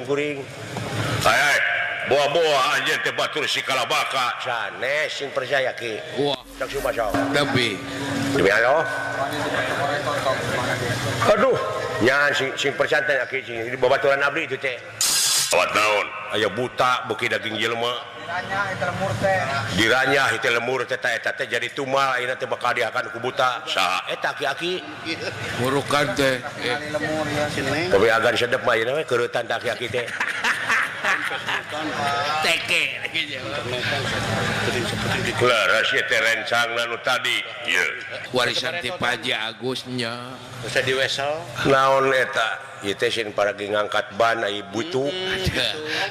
kuring. Ay, boa-boa anjeun teh batur si kalabaka. Sanes sing percaya ki. Wah, cak sumasaw. Tapi demi Allah. Aduh, nya sing percaya ki sing di babaturan abdi itu teh. Awat naon? Aya buta beuki daging jelema. Diranyah itu lemur teh eta teh jadi tumal ayeuna teh bakal diakan ku buta. Saha eta aki-aki? Murukan teh. Tapi agan sedep mah ayeuna we keuretan teh aki-aki teh. Teke leres ieu teh rencangna nu tadi. Ieu warisan ti Paji Agus nya. Bisa diwesel. Naon eta? Ieu teh sieun paragi ngangkat ban ai butu.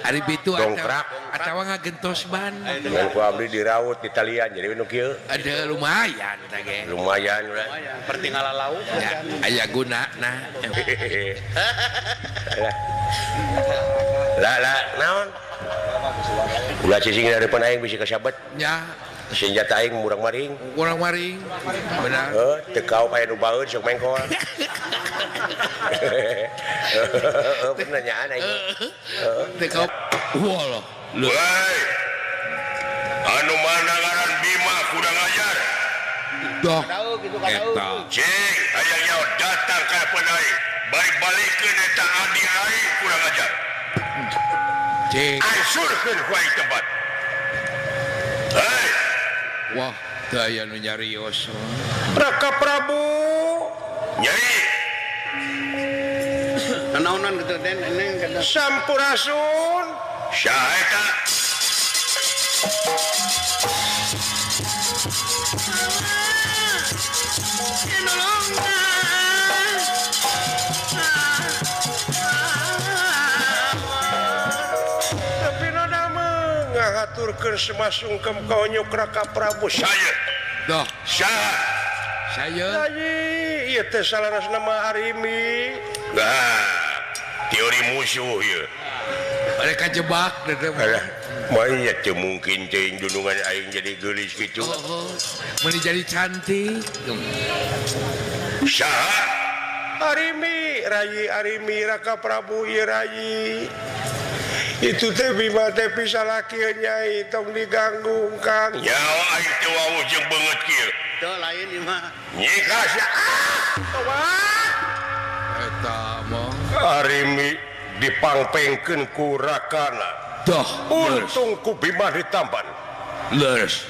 Ari bitu dongkrak atawa ngagentos ban. Ngan ku abdi diraut di talian jadi nu kieu. Ada lumayan teh ge. Lumayan ulah. Pertinggalan lauk. Ya, aya gunana. Lah lah naon? Ulah cicing dari depan aing bisi kasabet. Ya. Senjata aing murang maring. Murang maring. Benar. Heuh, teu kaop aya nu baeun sok mengkol. Heuh, bener nyaan aing. Teu kaop. Walah. Woi. Anu mana ngaran Bima kurang ajar. Doh. Eta. Cing, hayang nyaho datang ka depan aing. Balik-balikeun eta adi aing kurang ajar. Cing. Ansurkeun ku aing tempat. Hei. Wah, teu aya nu nyarios. Raka Prabu. Nyai. Nanaonan kitu den eneng kada. Sampurasun. Saha eta? Tapi nada ngahaturkeun semasungkem kaonyok Raka Prabu saya. Doh, saha? Saya. Nyai, ieu teh salarasna mah Arimi. Nah, teori musuh ieu. Mereka jebak teh. Alah, mah teu mungkin teuing dunungan aing jadi geulis kitu. Oh, meuni jadi cantik. Saha? Arimi, Rayi Arimi Raka Prabu ieu Rayi. Itu teh Bima teh pisalaki nyai tong diganggu Kang. Nyawa aing teu wawuh jeung beungeut kieu. Teu lain ieu mah. Nyika sia. Ah! Eta mah Arimi dipangpengkeun ku Rakana. Doh, untung ku Bima ditampan. Leres.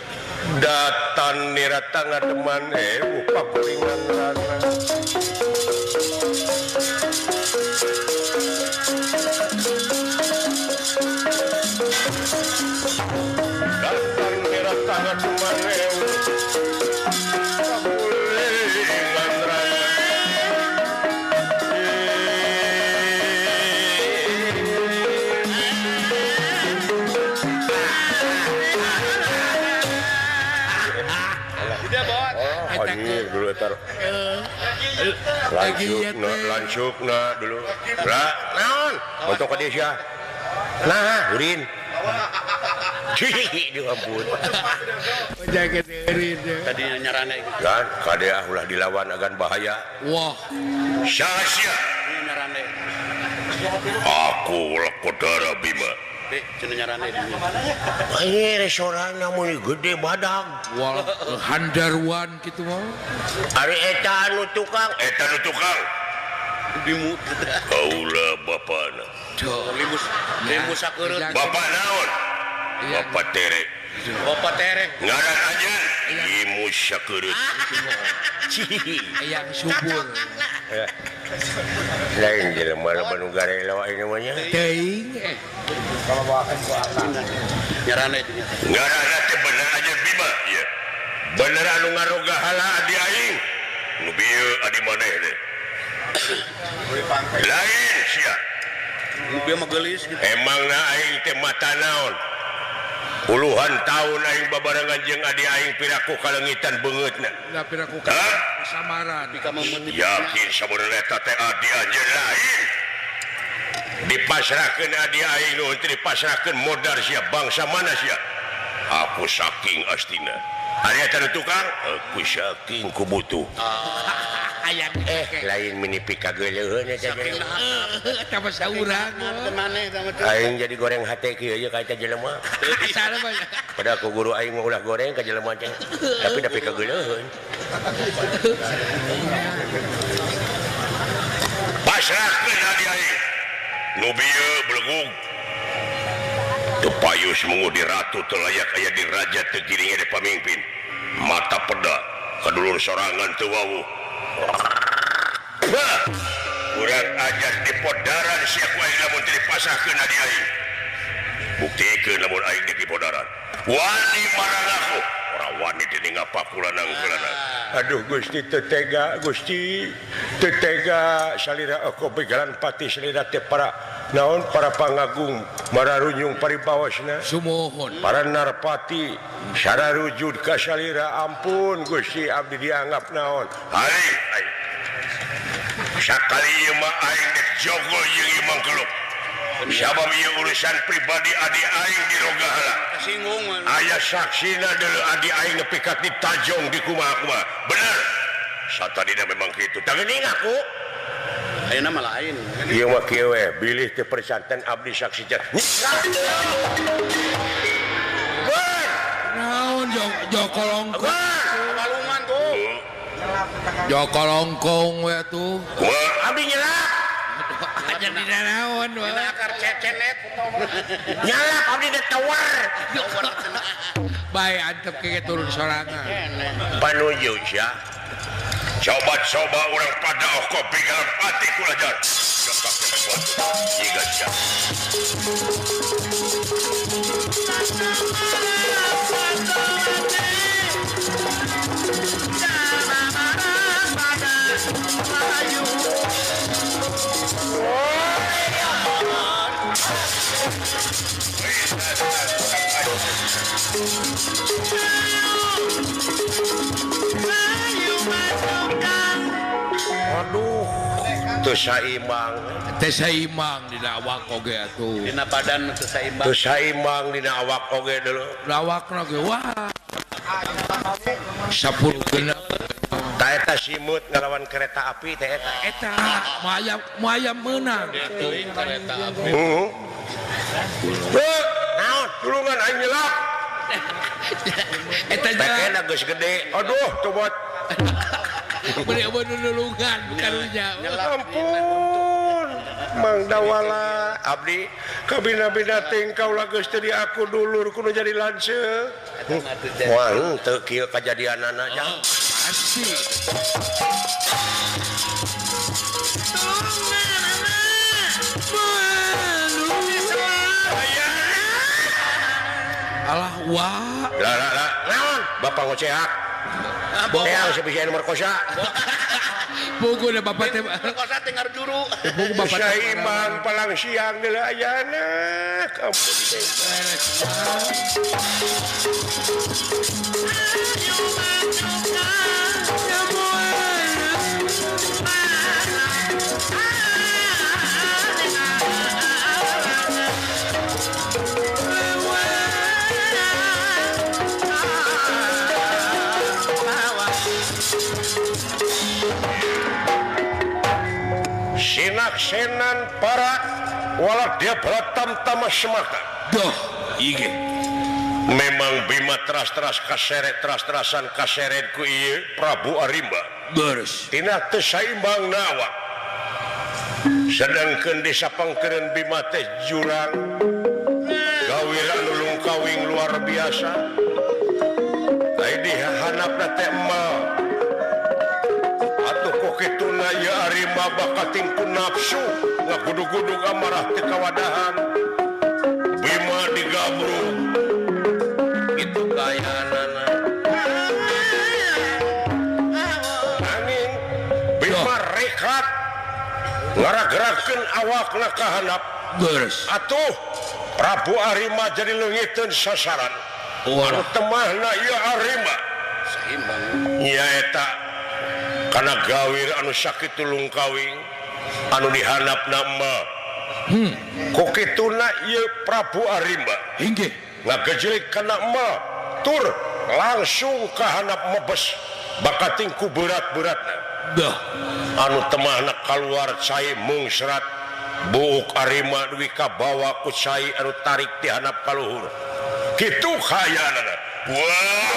Datan nirata ngademan pakulingan rana. Datan nirata ngademan pakulingan rana. Anjir dulu tar. Lancukna dulu. Lah, naon? Untuk ka desa. Nah, urin. Cih, ampun. Jaga urin. Tadi nyarane gitu. Kan kade ah ulah dilawan agan bahaya. Wah. Sia-sia. Nyarane. Aku Lekodara Bima. Ini restoran namun gede badag. Wah, handarwan gitu mah. Ari eta anu tukang, eta anu tukang. Bimut. Kaula bapana. Limus, limus sakeureuh. Bapak naon? Bapak Tere. Bapak Tere. Ngaran aja Limus sakeureuh. Yang subur. Lain jelema nu garelo ieu namanya. Teuing. Kalau bawakan ku akang. Nyarane dinya. Ngaranna teh bener aja Bima ieu. Bener anu ngaroga hala adi aing. Nu bieu adi maneh teh. Lain sia. Nu bieu mah geulis gitu. Emangna aing teh mata naon? Puluhan tahun aing babarengan jeung adi aing piraku kalengitan beungeutna. Da piraku kasamaran. Yakin sabenerna eta teh adi anjeun lain. Dipasrahkeun adi aing nu teu dipasrahkeun modar sia bangsa mana sia. Aku saking astina. Ari eta nu tukang, aku saking ku butuh. Hayang lain mini pikageuleuheun eta eta mah saurang aing jadi goreng hate kieu ye ka eta jelema. Padahal ku guru aing mah ulah goreng ka jelema teh. Tapi da pikageuleuheun. Pasrahkeun adi aing. Nu bieu belegug. Teu payus mungu di ratu teu layak aya di raja teu giring di pamimpin. Mata peda kadulur sorangan teu wawuh. Urang ajar di podaran sia ku aing lamun teu dipasahkeun adi aing. Buktikeun lamun aing di podaran. Wani marang aku. Ora wani dening apa kulanang kulanang. Aduh Gusti teu tega, Gusti teu tega salira aku begalan pati salira teh para naon para pangagung mararunyung paribawasna. Sumuhun. Para narpati sararujud ka salira ampun Gusti abdi dianggap naon. Hari aing. Sakali ieu mah aing dek jogo jeung ieu mangkeluk. Sabab ieu urusan pribadi adi aing di Rogahala. Kasinggung. Aya saksina deuleu adi aing nepi ka ditajong di kumaha-kumaha. Bener. Satadina memang kitu. Tah geuning aku. Ayeuna mah lain. Ieu mah kieu we, bilih teu persanten abdi saksi teh. Naon Joko Longkong? Walungan tuh. Joko Longkong we tuh. Abdi nyelak. Aja di naon we. Dina akar cecenet. Nyalak abdi teh tawar. Bae antep ke turun sorangan. Panuju sia. Coba-coba urang pada oko begalan pati kulajar. Jika sia. Aduh, teu saimbang. Teu saimbang dina awak oge atuh. Dina badan teu saimbang. Teu saimbang dina awak oge deuleu. Lawakna ge wah. 10 genep. Ta eta simut ngalawan kereta api teh eta. Eta moal meunang atuh kereta api. Heeh. Naon tulungan aing nyelak. Eta jalan geus gede. Aduh, cobot. Beli nulungan karunya. Ampun, Mang Dawala abdi kabina-bina tingkau lah geus teu aku dulur kudu jadi lanceuk. Wah, teu kieu kajadianana jang. Pasti. Alah wah. Lah lah lah. Naon? Bapak ngoceak. Teang sebisa merkosa. Buku deh bapak teh. Merkosa teh ngarjuru. Buku bapak teh. Saiman palang siang deuleu ayana. Ampun teh. Sinaksenan para walak dia beratam tama semaka. Duh, iya. Memang Bima teras-teras kaseret teras-terasan kaseret ku ieu Prabu Arimba. Beres. Tina teu saimbang nawak. Sedangkeun desa pangkeureun Bima teh jurang. Gawir anu lungkawing luar biasa. Ai di hanapna teh emal. Atuh kok kituna ieu Arimba bakating ku nafsu ngagudug-gudug amarah teu kawadahan. Bima digabruk. Itu kayanana. Angin Bima rekat ngaragerakeun awakna ka handap. Beres. Atuh Prabu Arimba jadi leungiteun sasaran. Anu temahna ieu Arimba. Saimbang. Nyaeta kana gawir anu sakitu lungkawing anu dihandapna mah. Ku kituna ieu Prabu Arimba. Inggih. Ngagejelik kana mah tur langsung ka handap mebes bakating ku berat-beratna. Dah anu temahna kaluar cai mungsrat buuk Arima dugi kabawa ku cai anu tarik ti handap ka luhur. Kitu kayaanana. Wah.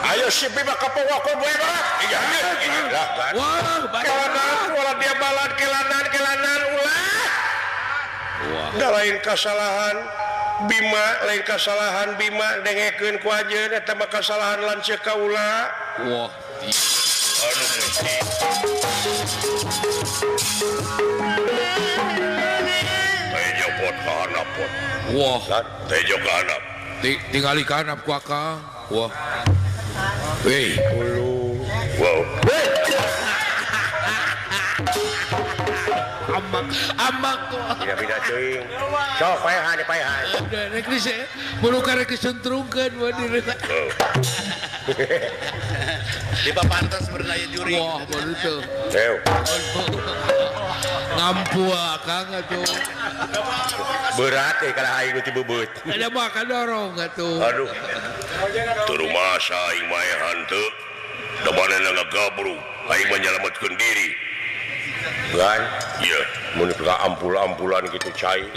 Ayo si Bima kapowako boy barat. Iya, iya. Wah, kelanan ulah dia balan kelanan kelanan ulah. Wah. Da lain kasalahan Bima, lain kasalahan Bima dengekeun ku ajeun eta mah kasalahan lanceuk kaula. Wah. Aduh Gusti. Tejo pot ka handap pot. Wah, tejo ka handap. Tingali ka handap ku akang. Wah. Weh, wow. Amak, amak. Tidak teuing. Sok paehan, paehan. Rek geus bulu karek disentrungkeun we di. Di papantas bernaya juri. Wah, baru teu. Teu. Ngampu akang atuh. Berat eh kalah aing nu ti beubeut. Ada mah kadorong atuh. Aduh. Teu rumasa aing maehan teu. Da manehna ngagabrug, aing mah nyalametkeun diri. Kan? Iya, mun ka ampul-ampulan kitu cai.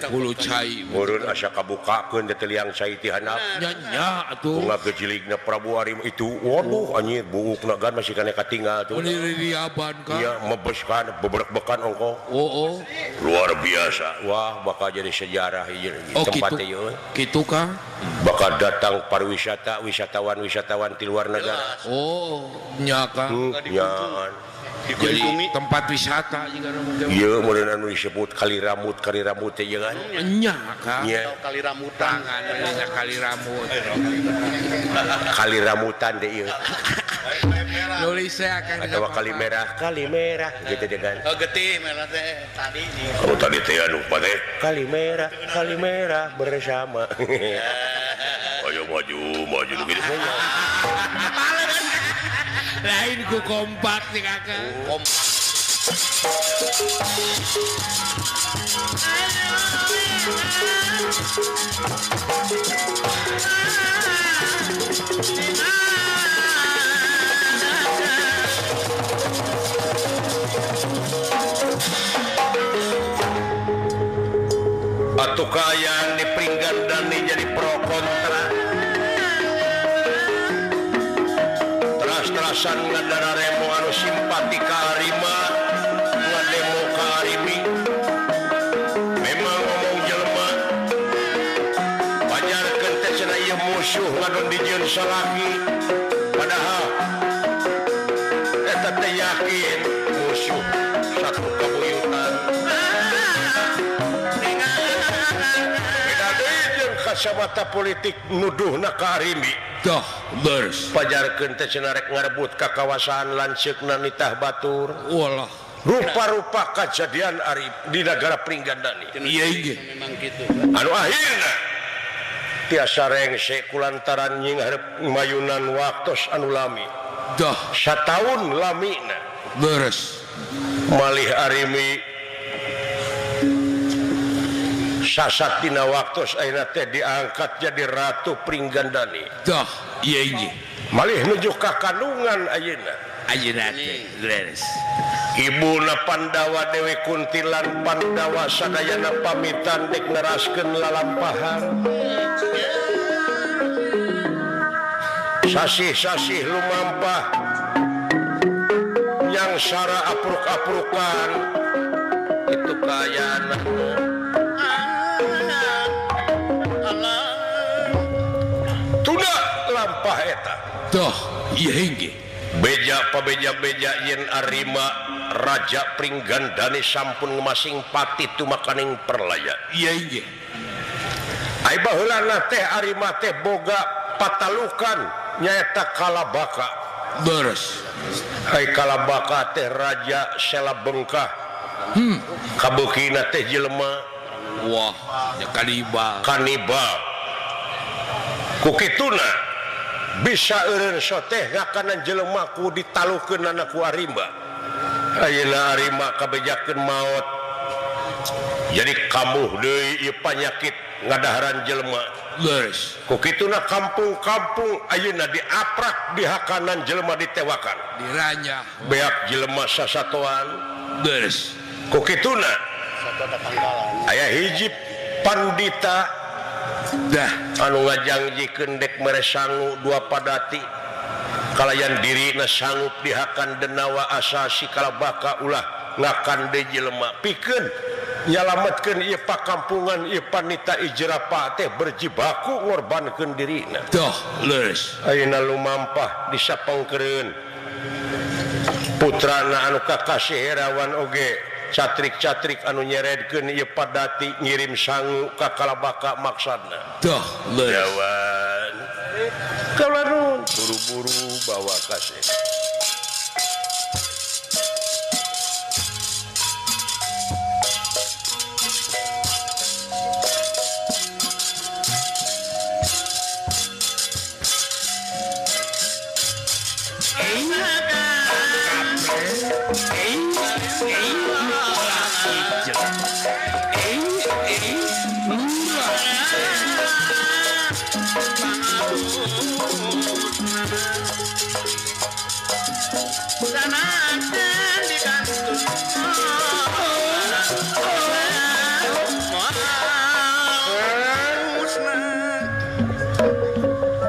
Bulu cai. Meureun asa kabukakeun teh liang cai ti handap. Nya nya atuh. Bunga gejiligna Prabu Arim itu, waduh anjir buukna gan masih kana katinggal tuh. Mun diriaban ka. Iya, mebeskan beberek-bekan ongkoh. Oh, oh. Luar biasa. Wah, bakal jadi sejarah ieu tempat ieu. Kitu ka? Bakal datang pariwisata, wisatawan-wisatawan ti luar negara. Oh, nya ka. Nya. Jadi tempat wisata juga iya meureun anu disebut kali ramut teh jeung kan nya ka kali ramutan kali ramut kali ramutan teh ieu nulis saya akan atawa kali merah gitu teh kan oh getih merah teh tadi oh tadi teh anu teh kali merah bersama ayo maju maju gitu lain ku kompak nih kakak kompak. Atuh kaayaan di Pringgandani jadi pro kontra. Teras-terasan ngadara remo anu simpati ka Arima ngademo ka Arimi. Memang ngomong jelema pajarkeun teh cenah ieu musuh ngadon dijieun salaki. Padahal eta teh yakin musuh satu kabuyutan. Beda deui jeung kacamata politik nuduhna ka Arimi. Dah, beres. Pajarkeun teh cenah rek ngarebut ka kawasan lanceukna nitah batur. Walah. Rupa-rupa kajadian ari di negara Pringgandani. Iya iya. Memang kitu. Anu akhirna tiasa rengse kulantaran nyinghareup mayunan waktos anu lami. Dah, sataun lamina. Beres. Malih Arimi sasat dina waktos ayeuna teh diangkat jadi Ratu Pringgandani. Dah, iya iya. Malih nuju ka kandungan ayeuna. Ayeuna teh beres. Ibuna Pandawa Dewi Kunti lan Pandawa sadayana pamitan dek neraskeun lalampahan. Sasih-sasih lumampah nyangsara apruk-aprukan itu kaayaan. Tunda lampah eta. Dah, ieu hingge. Beja pabeja-beja yen Arima Raja Pringgandani sampun ngemasing pati tumakaning perlaya. Ieu hingge. Ai baheulana teh Arima teh boga patalukan nyaeta Kalabaka. Beres. Ai Kalabaka teh Raja Sela Bengkah. Kabeukina teh jelema. Wah, ya kanibal. Kanibal. Ku kituna bisa eureun soteh ngakanan jelema ku ditalukeunana ku Arimba. Ayeuna Arimba kabejakeun maot. Jadi kamuh deui ieu panyakit ngadaharan jelema. Leres. Ku kituna kampung-kampung ayeuna diaprak dihakanan jelema ditewakan. Diranyah. Beak jelema sasatoan. Leres. Ku kituna aya hiji pandita dah anu ngajangjikeun dek mere sangu dua padati kalayan dirina sanggup dihakan denawa asasi kalabaka ulah ngakan deui jelema pikeun nyalametkeun ieu pakampungan ieu panita ijrapa teh berjibaku ngorbankeun dirina. Doh leres. Ayeuna lumampah disapengkereun putrana anu kakasih Herawan oge catrik-catrik anu nyeredkeun ieu padati ngirim sangu ka kalabaka maksadna. Doh leres. Jawan kalarun buru-buru bawa kasih.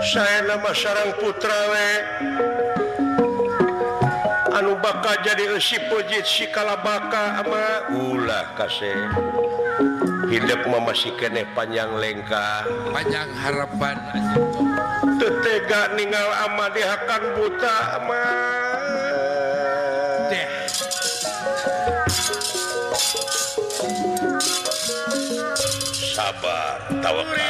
Saya nama sarang putra we anu bakal jadi eusi pojit si kalabaka ama ulah kasih hidup mah masih keneh panjang lengkah panjang harapan teu tega ninggal ama dihakan buta ama deh. Sabar tawakal.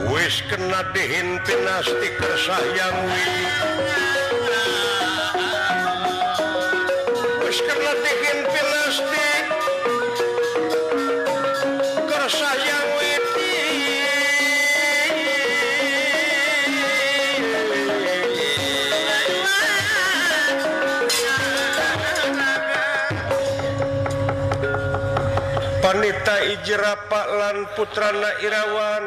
Wis kena dihin pinasti kersayang wi. Wis kena dihin pinasti kersayang witi. Panita Ijrapa lan putrana Irawan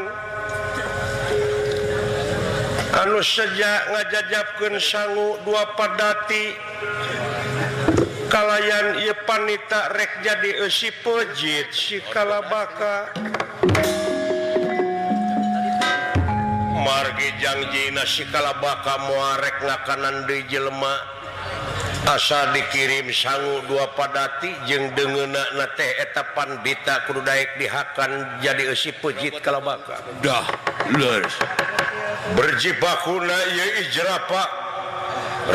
anu sejak ngajajapkeun sangu dua padati kalayan ieu panita rek jadi eusi pejit si Kalabaka. Margi jangjina si Kalabaka moal rek ngakanan deui jelema asa dikirim sangu dua padati jeung deungeunna na teh eta pandita kudu daek dihakan jadi eusi pejit Kalabaka. Dah leres. Berjibakuna ieu Ijrapa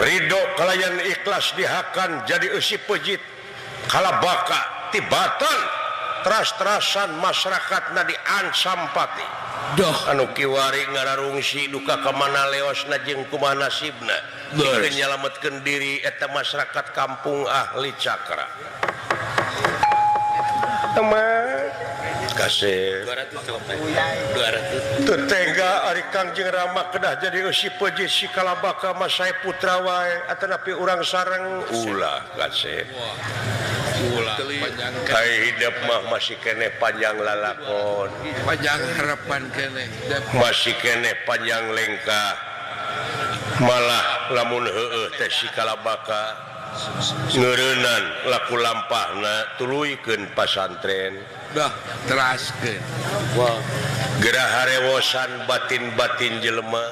ridho kalayan ikhlas dihakan jadi eusi pejit Kalabaka tibatan teras-terasan masyarakatna diancam pati. Dah anu kiwari ngararungsi duka ka mana leosna jeung kumaha nasibna pikeun nyalametkeun diri eta masyarakat kampung ahli cakra. Teman kasih 200 200 tetangga ari Kangjeng Rama kedah jadi eusi pejit si Kalabaka mah sae putra wae atanapi urang sareng ulah kasih. Ulah panjang kai hidup mah masih keneh panjang lalakon, panjang harapan keneh, masih keneh panjang lengkah. Malah lamun heueuh teh si Kalabaka ngeureunnan laku lampahna tuluykeun pasantren. Dah teraskeun. Wah, gerah harewosan batin-batin jelema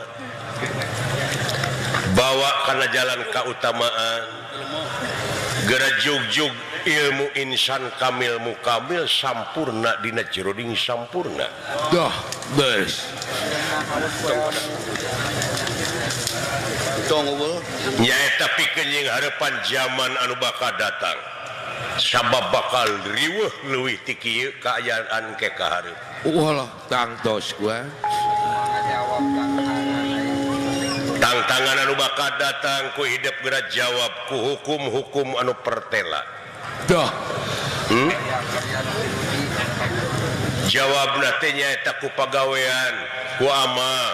bawa kana jalan kautamaan. Gerah jugjug ilmu insan kamil mukamil sampurna dina jeroding sampurna. Dah beres. Nyaeta pikeun jeung harapan zaman anu bakal datang. Sabab bakal riweuh leuwih ti kieu kaayaan ke ka hareup. Walah tangtos gua. Tangtangan anu bakal datang ku hidup geura jawab ku hukum-hukum anu pertela. Dah. Jawabna teh nyaeta ku pagawean, ku amal,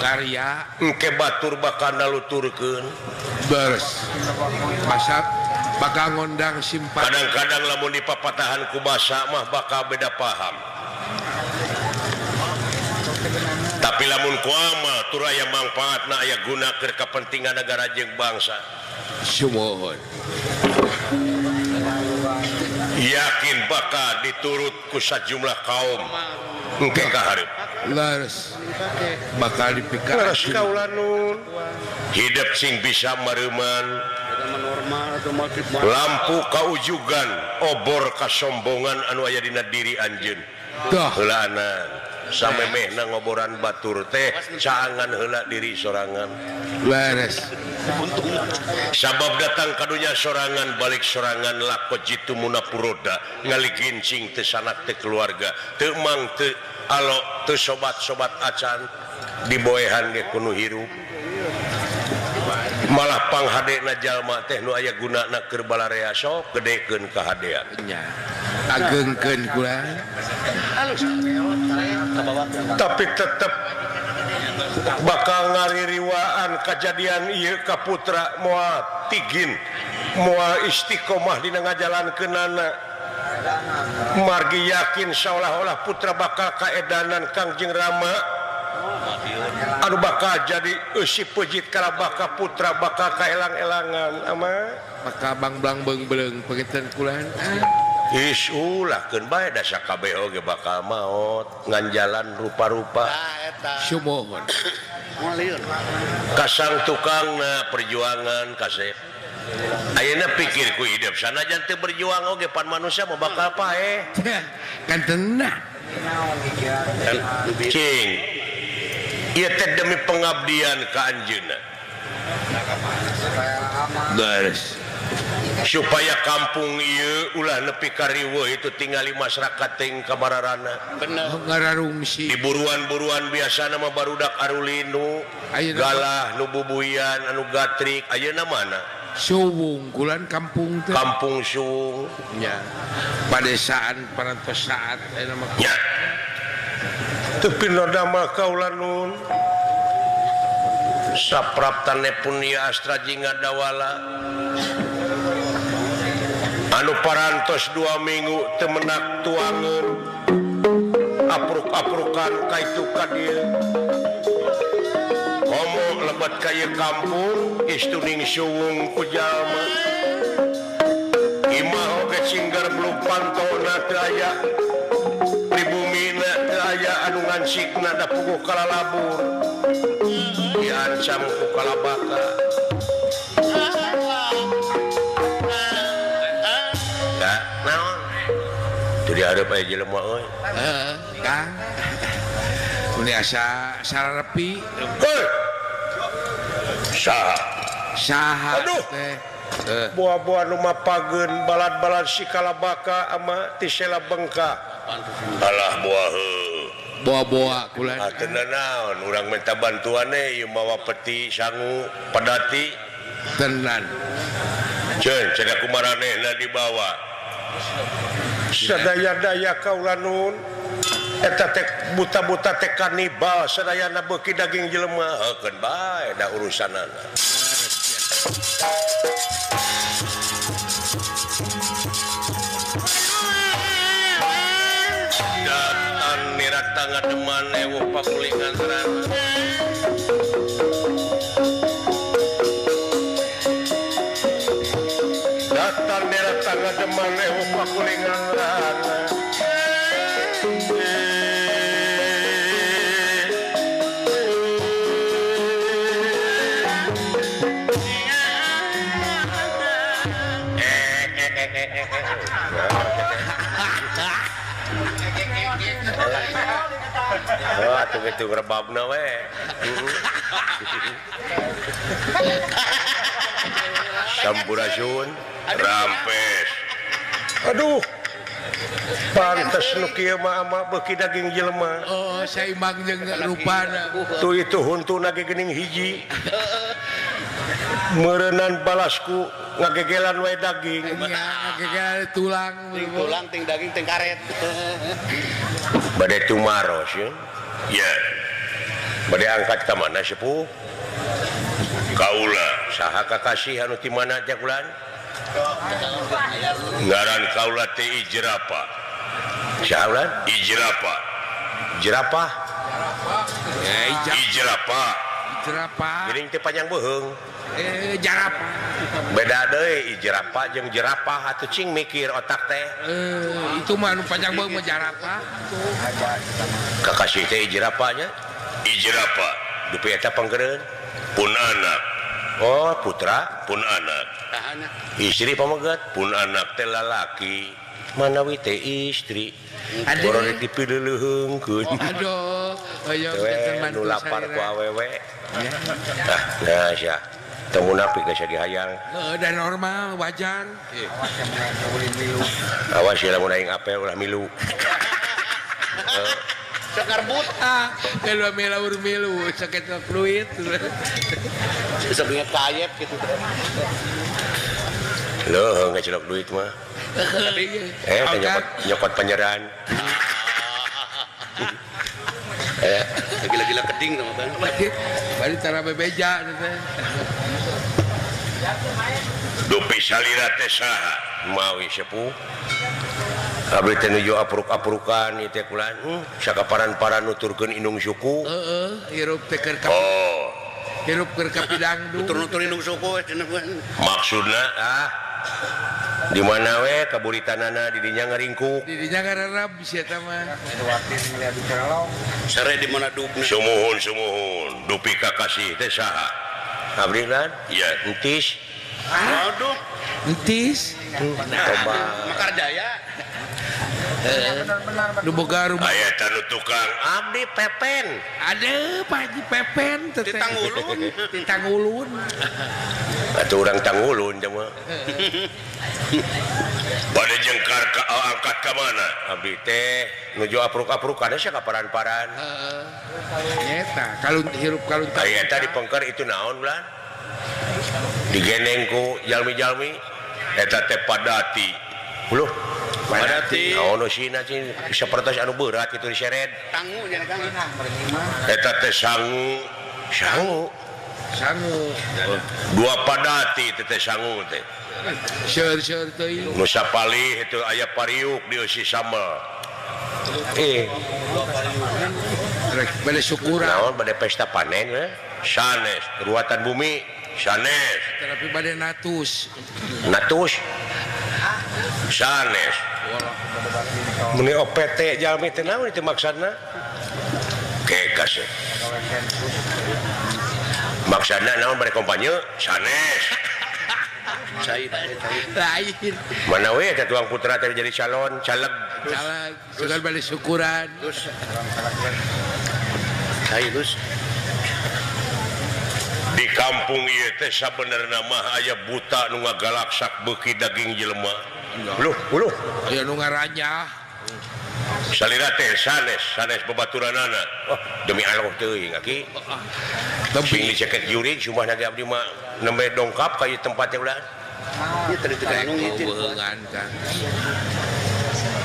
karya engke batur bakal naluturkeun. Beres. Masak bakal ngondang simpati. Kadang-kadang lamun dipapatahan ku basa mah bakal beda paham. Tapi lamun ku amal tur aya mangfaatna aya guna keur kepentingan negara jeung bangsa. Sumuhun. Yakin bakal diturut ku sajumlah kaum engke ka hareup. Leres. Bakal dipika. Leres kaula nun. Hidup sing bisa mareuman. Lampu kaujugan obor kasombongan anu aya dina diri anjeun. Dah heulaanan samemehna ngoboran batur teh caangan heula diri sorangan. Leres. Sabab datang ka dunya sorangan balik sorangan lako jitu munapuroda ngaligincing teu sanak teu keluarga teu mang teu alo teu sobat-sobat acan diboehan ge kuno hirup. Malah panghadena jalma teh nu aya gunana keur balarea sok gedekeun kahadean. Nya. Agengkeun kula. Tapi tetep bakal ngaririwaan kajadian ieu ka putra moal tigin moal istiqomah dina ngajalankeunana. Margi yakin seolah-olah putra bakal kaedanan Kangjeng Rama anu bakal jadi eusi pejit Kalabaka putra bakal kaelang-elangan ama bakal bangblang beung-beung penginten kulan. Is ulah keun bae da sakabeh oge bakal maot ngan jalan rupa-rupa. Sumuhun. Kasang tukangna perjuangan kasep. Ayeuna pikir ku hidup sanajan teu berjuang oge pan manusia mah bakal paeh. Kan tenah. Cing. Ieu teh demi pengabdian ka anjeunna. Beres. Supaya kampung ieu ulah nepi ka riweuh itu tingali masyarakat ting kamararana. Bener. Ngararungsi. Di buruan-buruan biasana mah barudak arulinu, galah nu bubuyan anu gatrik ayeuna mana? Suwung kulan kampung teh. Kampung Suwung nya. Padesaan parantos saat ayeuna mah. Nya. Teu pinoda mah kaula nun. Sapraptane punya astra jingga dawala. Anu parantos 2 minggu temenak tuangan apruk-aprukan kaitu ka dieu komo lebet ka ieu kampung istuning suwung ku jalma imah oge singgar beluk pantona teu aya pribumina teu aya anu ngansikna da puguh kalalabur diancam ku kalabaka. Jadi ada pak jelema euy. Heeh, Kang. Mun asa sararepi. Heuh. Saha? Saha aduh. Teh. Buah-buah nu mapageun balad-balad si kalabaka ama ti sela bengka. Alah buah heuh. Buah-buah kula. Ah teu naon urang minta bantuan e ieu mawa peti sangu pedati. Tenan. Ceun cenah kumaranehna dibawa. Sadaya-daya kaula nun eta teh buta-buta teh kanibal sadayana beuki daging jelema heukeun bae da urusanana. Datan nirata ngademan ewuh pakulingan rana. Datan nirata ngademan ewuh pakulingan rana. Oh, atuh kitu rebabna we. Sampurasun, rampes. Aduh. Pantes nu kieu mah ama beuki daging jelema. Oh, saimbang jeung rupana. Tuh itu huntuna ge geuning hiji. Meureunnan balasku ngagegelan wae daging. Nya ngagegelan tulang, ting tulang, ting daging, ting karet. Bade tumaros ye. Ya. Bade angkat ka mana sepuh? Kaula saha kakasih anu ti mana teh kulan? Ngaran kaula teh Ijrapa. Saha ulan? Ijrapa. Jerapah? Ijrapa. Jerapah. Geuning teh panjang beuheung. Jarapah. Beda deui jerapah jeung jerapah atuh cing mikir otak teh. Itu mah anu panjang beuheung mah jarapah. Kakasih teh jerapah nya? Ijrapa. Dupi eta panggereun. Pun anak. Oh, putra pun anak. Istri pamegat pun anak teh lalaki. Manawi teh istri. Aduh, dipileuleungkeun. Aduh, hoyong nu lapar ku awewe. Ah, nah sia. Teu munafik geus dihayang. Heuh, da normal, wajar. Awas ya lamun aing apel ulah milu. Sakarbut ah, kalau milu milu sakit duit. Bisa ingat kayep gitu. Loh, enggak celok duit mah. Nyokot penyerahan. Gila-gila keding sama bang. Bari cara bebeja teh. Dupi salira teh saha? Mawi sepuh. Abdi teh nuju apruk-aprukan ieu teh kulan. Sakaparan-paran nuturkeun indung suku. Heeh, hirup teh keur oh. Hirup keur kapidangdu. Nutur-nutur indung suku cenah. Maksudna ah di mana we kaburitanana di dinya ngaringkuk. Di dinya ngararab sia eta mah. Sare di mana dugna. Sumuhun sumuhun dupi kakasih teh saha? Abdi lan? Iya, entis. Aduh, entis. Coba. Mekarjaya. Nu boga rumah. Aya tanu tukang abdi Pepen. Aduh, Pak Haji Pepen teh. Titangulun. Titangulun. Atuh urang tanggulun teh mah. Bade jengkar ka angkat ka mana? Abdi teh nuju apruk-aprukan sia ka paran-paran. Heeh. Nyeta kalun hirup kalun. Aya eta dipengker itu naon bulan? Digendeng ku jalmi-jalmi eta teh padati. Uluh, padati. Naon eusina cing sapertos anu berat kitu diseret. Sangu nya Kang. Eta teh sangu, sangu. Sangu. Dua padati teh sangu teh. Seur-seur teuing. Nu sapalih itu aya pariuk dieusi sambel. Rek bade syukuran. Naon bade pesta panen we? Sanes, ruatan bumi sanes. Tapi bade natus. Natus. Sanes. Meni OPT jalmi teh naon itu maksudna? Kekas. Maksudna naon bade kampanye? Sanes. Lain. Mana we eta tuang putra teh jadi calon, caleg. Caleg, sugan bade syukuran. Terus. Terus. Di kampung ieu teh sabenerna mah aya buta nu ngagalaksak beuki daging jelema. Luh, uluh. Aya nu ngaranyah. Salira teh sanes, sanes babaturanana. Oh, demi Allah teuing aki. Sing diceket jurig sumahna ge abdi mah nembe dongkap ka ieu tempat teh ulah. Ieu teh diteganung ieu teh.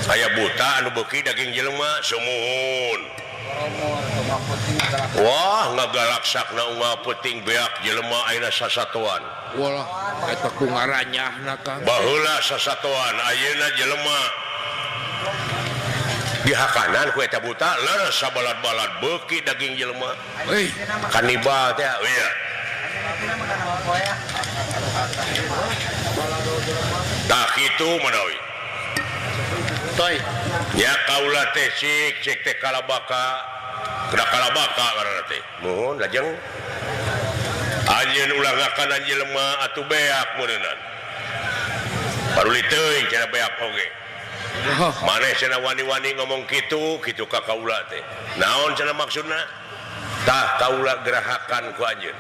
Aya buta anu beuki daging jelema sumuhun. Wah, ngagalaksakna unggal peuting beak jelema ayeuna sasatoan. Walah, eta ku ngaranyahna Kang. Baheula sasatoan, ayeuna jelema. Dihakanan ku eta buta leres sabalad-balad beuki daging jelema. Euy, kanibal teh ieu. Tah kitu manawi. Toy. Ya kaula teh cik cik teh kalabaka. Kena kalabaka ngaranna teh. Muhun lajeng anjeun ulah ngakanan jelema atuh beak meureunnan. Paruli teuing cenah beak oge. Maneh cenah wani-wani ngomong kitu, kitu ka kaula teh. Naon cenah maksudna? Tah kaula gerahakan ku anjeun.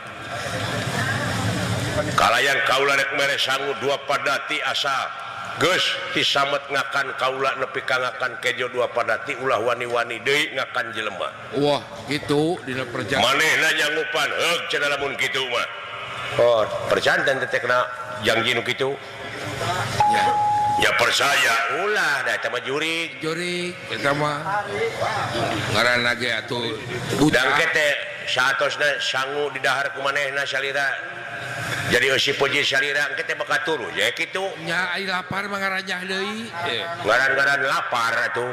Kalayan kaula rek mere sangu dua padati asa geus ti samet ngakan kaula nepi ka ngakan kejo dua padati ulah wani-wani deui ngakan jelema. Wah, kitu dina perjanjian. Manehna nyanggupan heug cenah lamun kitu mah. Oh, perjanten teh kena janji nu kitu. Ya. Ya percaya ulah da eta mah jurig. Jurig eta mah. Ngaranna ge atuh budang teh saatosna sangu di dahar ku manehna salira. Jadi eusi puji salira engke teh bakal turu ya kitu. Nya ai lapar mah ngaranyah deui. Ngaran-ngaran lapar atuh.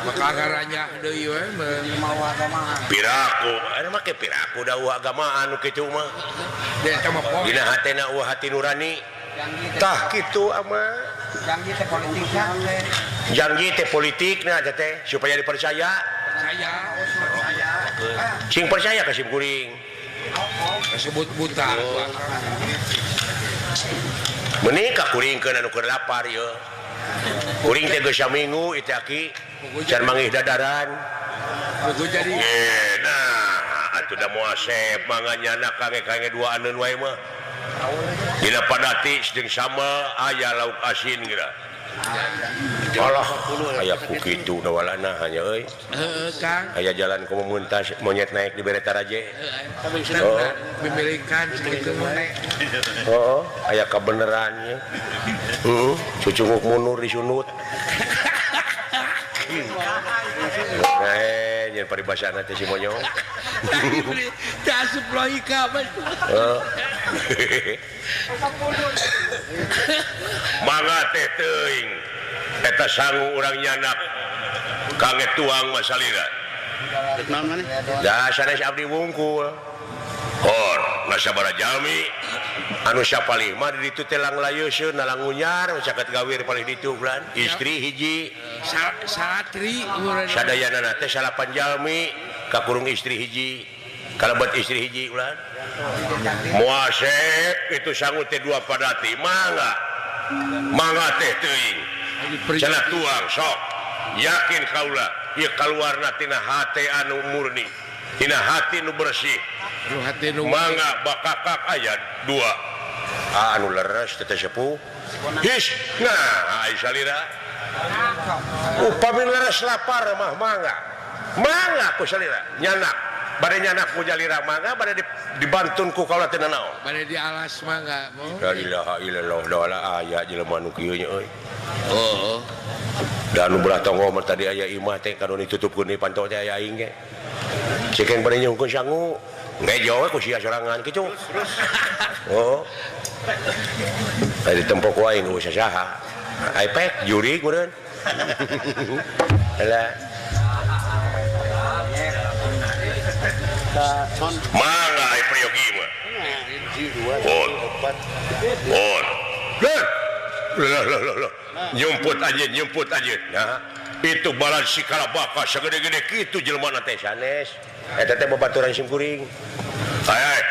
Bakal ngaranyah deui we mah. Piraku, anu make piraku da eueuh agamaan nu kitu mah. Da eta mah poe. Dina hatena eueuh hati nurani. Tah kitu ama. Janji teh politikna teh. Janji teh politikna teh supaya dipercaya. Percaya. Sing percaya ka sim kuring. Kasebut buta. Menikah kuring keun anu keur lapar ieu. Kuring teh geus saminggu ieu teh aki can manggih dadaran. Jadi nah atuh da moal sep manganyana kange-kange dua aneun wae mah. Dina padati jeung sama aya lauk asin geura. Alah, aya ku kitu dawalana hanya euy. Heeh, Kang. Aya jalan ku memuntas monyet naik di bere taraje. Heeh. Mimilikan kitu mah. Heeh, aya kabeneran nya. Heeh, cucunguk mundur disunut. Nah, nyen paribasana teh si monyong. Teu asup logika mah. Mangga teh teuing. Eta sangu urang nyanak kange tuang mah salira. Naon maneh? Da sanes abdi wungkul. Hor, nasabara jalmi anu sapalih mah di ditu teh langlayeuseun nalangunyar caket gawir palih ditu bulan. Istri hiji salatri sadayana teh salapan jalmi kakurung istri hiji kalebet istri hiji ulan. Moal sep itu sangu teh dua padati mangga. Mangga teh teuing. Cenah tuang sok yakin kaula ieu kaluarna tina hate anu murni tina hati nu bersih. Mangga bakakak ayat dua Ah anu leres teh sepuh. His nah ai salira. Upami leres lapar mah mangga. Mangga ku salira nyanak. Bade nyanak ku jalira mangga bade dibantun ku kaula teh nanaon. Bade dialas mangga. La ilaha illallah doala aya jelema nu kieu nya euy. Oh. Da anu belah tonggo mah tadi aya imah teh kanu ditutupkeun deui panto teh aya aing ge. Cekeng bade nyungkeun sangu. Ngejo we ku sia sorangan kitu. Oh. Tadi tempo ku aing geus saha. Ai pek juri meureun. Lah. Mangga ai priyogi mah. On. On. Lah lah lah. Nyumput aja, nyumput aja. Nah, itu balan si kalabaka segede-gede kitu jelema teh sanes. Eta teh babaturan sim kuring. Ai,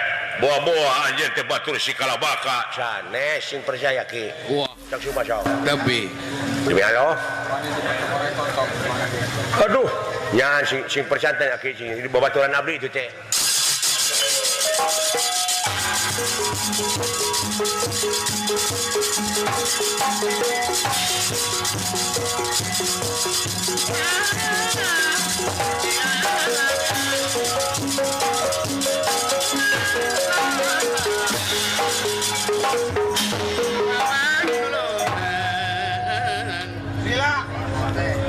boa-boa anjeun teh batur si kalabaka sanes sing percaya ki. Wah, cak sumpah. Tapi demi Allah. Aduh, nya sing percaya ki sing babaturan abdi itu teh.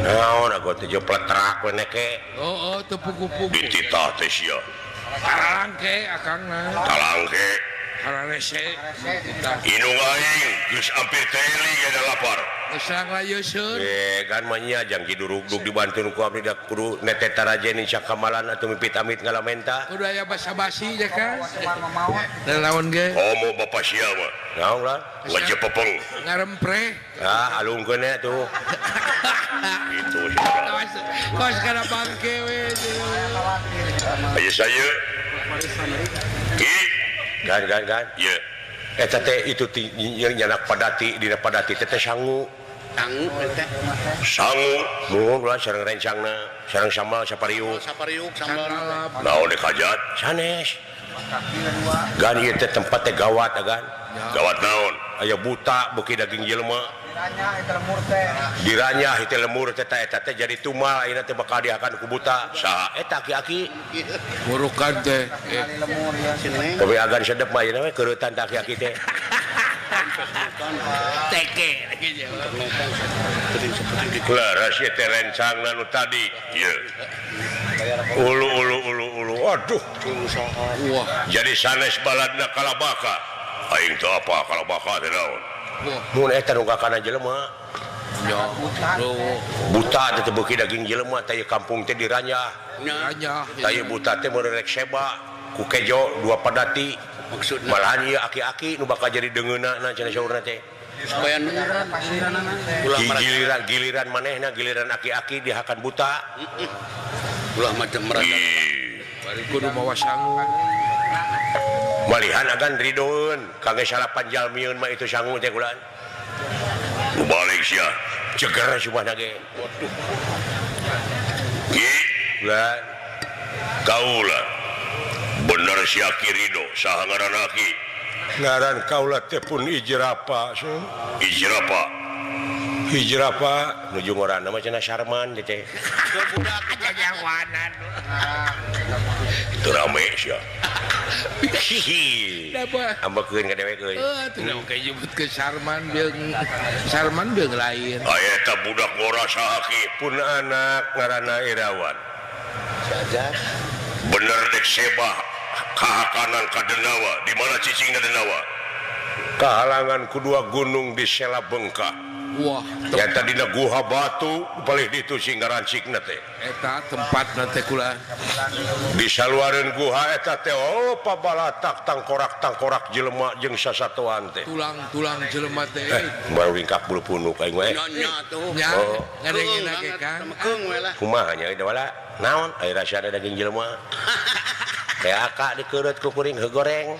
Naon aku teh jepletrak we neke. Oh, teu pugu-pugu. Dititah teh sia. Talangke akangna. Talangke. Kararese. Indung aing geus ampir teli ge lapar. Geus langlayeuseun. Kan mah nya jang kidurugdug dibantun ku abdi da kudu neteta rajen sakamalan atuh mipit amit ngalamenta. Kudu aya basa-basi ja kan. Naon ge? Komo bapa sia mah. Naon lah? Ngajepepeng. Ngarempre. Ah, alungkeun atuh. Itu sih. Kos kana bangke we. Ayo saya. Ki gan gan gan. Ye. Eta teh itu nyanak padati dina padati teh teh sangu. Sangu teh. Sangu. Mun ulah sareng rencangna, sareng sambal sapariuk. Sapariuk sambal. Naon deuk hajat? Sanes. Gan ieu teh tempat teh gawat agan. Gawat naon? Aya buta beuki daging jelema. Diranyah itu lemur teh eta teh jadi tumal ayeuna teh bakal dihakan ku buta. Saha eta aki-aki? Burukan teh. Tapi agan sedep mah ayeuna we keuretan teh aki-aki teh. Teke lagi Leres ieu teh rencangna nu tadi. Ieu. Ulu ulu ulu ulu. Aduh. Wah. Jadi sanes baladna kalabaka. Aing teu apa kalabaka teh naon. Mun eta nu kana jelema. Ya. Buta teh beuki daging jelema teh kampung teh diranyah. Ranyah. Teh buta teh meureuh rek seba ku kejo dua padati. Maksudna malahan ieu aki-aki nu bakal jadi deungeunna cenah saurna teh. Supaya giliran giliran manehna giliran aki-aki dihakan buta. Ulah macam merata. Bari kudu mawa sangu. Malihan agan ridoeun kangge salapan jalmieun mah itu sangu teh kulaan. Nu balik sia ceger subahna ge. Waduh. Ki ulah kaula bener sia ki Ridho saha ngaran aki? Ngaran kaula teh pun Ijrapa. Ijrapa. Hijrapa nuju ngaranna mah cenah Sarman teh. Budak jajawanan. Itu rame sia. Hihi. Ambekeun ka dewek euy. Heuh, teu oke nyebut ke Sarman beung Sarman beung lain. Aya eta budak ngora saha ki? Pun anak ngaranna Irawan. Saja. Bener dek sebah kahakanan ka Denawa. Di mana cicingna Denawa? Kahalangan ku dua gunung di Sela Bengkak. Wah, nyata dina guha batu palih ditu sing ngarancikna teh. Eta tempatna teh kula. Di saluareun guha eta teh oh pabalatak tangkorak-tangkorak jelema jeung sasatoan teh. Tulang-tulang jelema teh. Baru ringkak bulu punuk aing we. Nya tuh. Nya, ngadengena ge Kang. Keung we lah. Kumaha nya da wala? Naon aya rasana daging jelema. Teh aka dikeureup ku kuring heugoreng.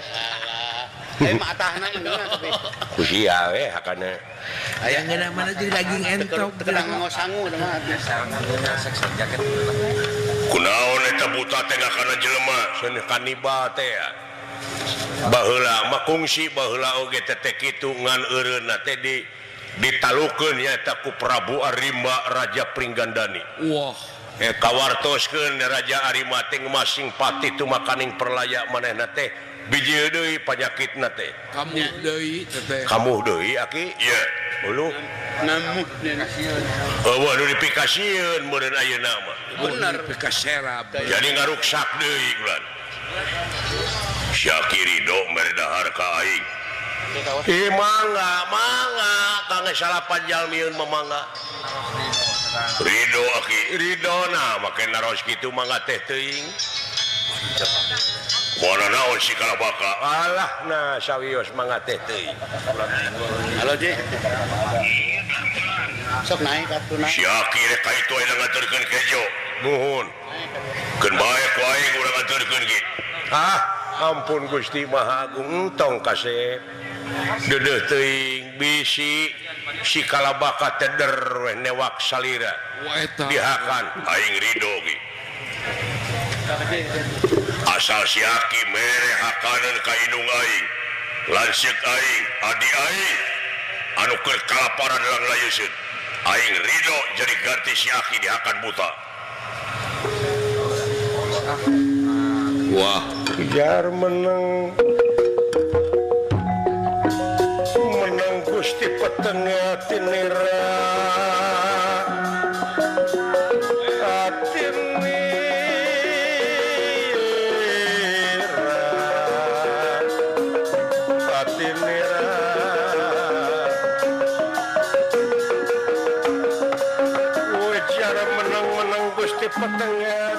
Mah atahna ngeunah tapi. Ku sia we hakana. Aya ngeunah mana jeung daging entok teu nganggo sangu teh mah. Kunaon eta buta teh ngakana jelema seuneuh kanibal teh ya. Baheula mah kungsi baheula oge teh kitu ngan eureunna teh di ditalukeun nyaeta ku Prabu Arimba Raja Pringgandani. Wah, kawartoskeun Raja Arimba teh masing pati tumakaning perlaya manehna teh biji deui panyakitna teh. Kamuh deui teh. Kamuh deui aki? Ieu. Uluh. Namuh eueuh nu dipikasieun meureun ayeuna mah. Bener pikaserap. Jadi ngaruksak deui ulan. Syaki ridho mere dahar ka aing. Ih mangga, mangga, kang salapan jalmieun mah mangga. Ridho aki, ridho na make naros kitu mangga teh teuing. Moal naon si kalabaka. Alah nah sawios mangga teh teuing. Halo Ji. Sok naik atuh naik. Si aki rek ka itu aya ngaturkeun kejo. Nuhun. Keun bae ku aing urang ngaturkeun ge. Ah, ampun Gusti Maha Agung entong kasep. Dedeuh teuing bisi si kalabaka teder weh newak salira. Dihakan aing ridho ge. Asal si aki mere hakaneun ka indung aing, lanceuk aing, adi aing anu keur kalaparan lang layeuseun. Aing ridho jadi ganti si aki dihakan buta. Wah, jar menang menang Gusti petengah tinira atinira atinira jar menang menang Gusti petengah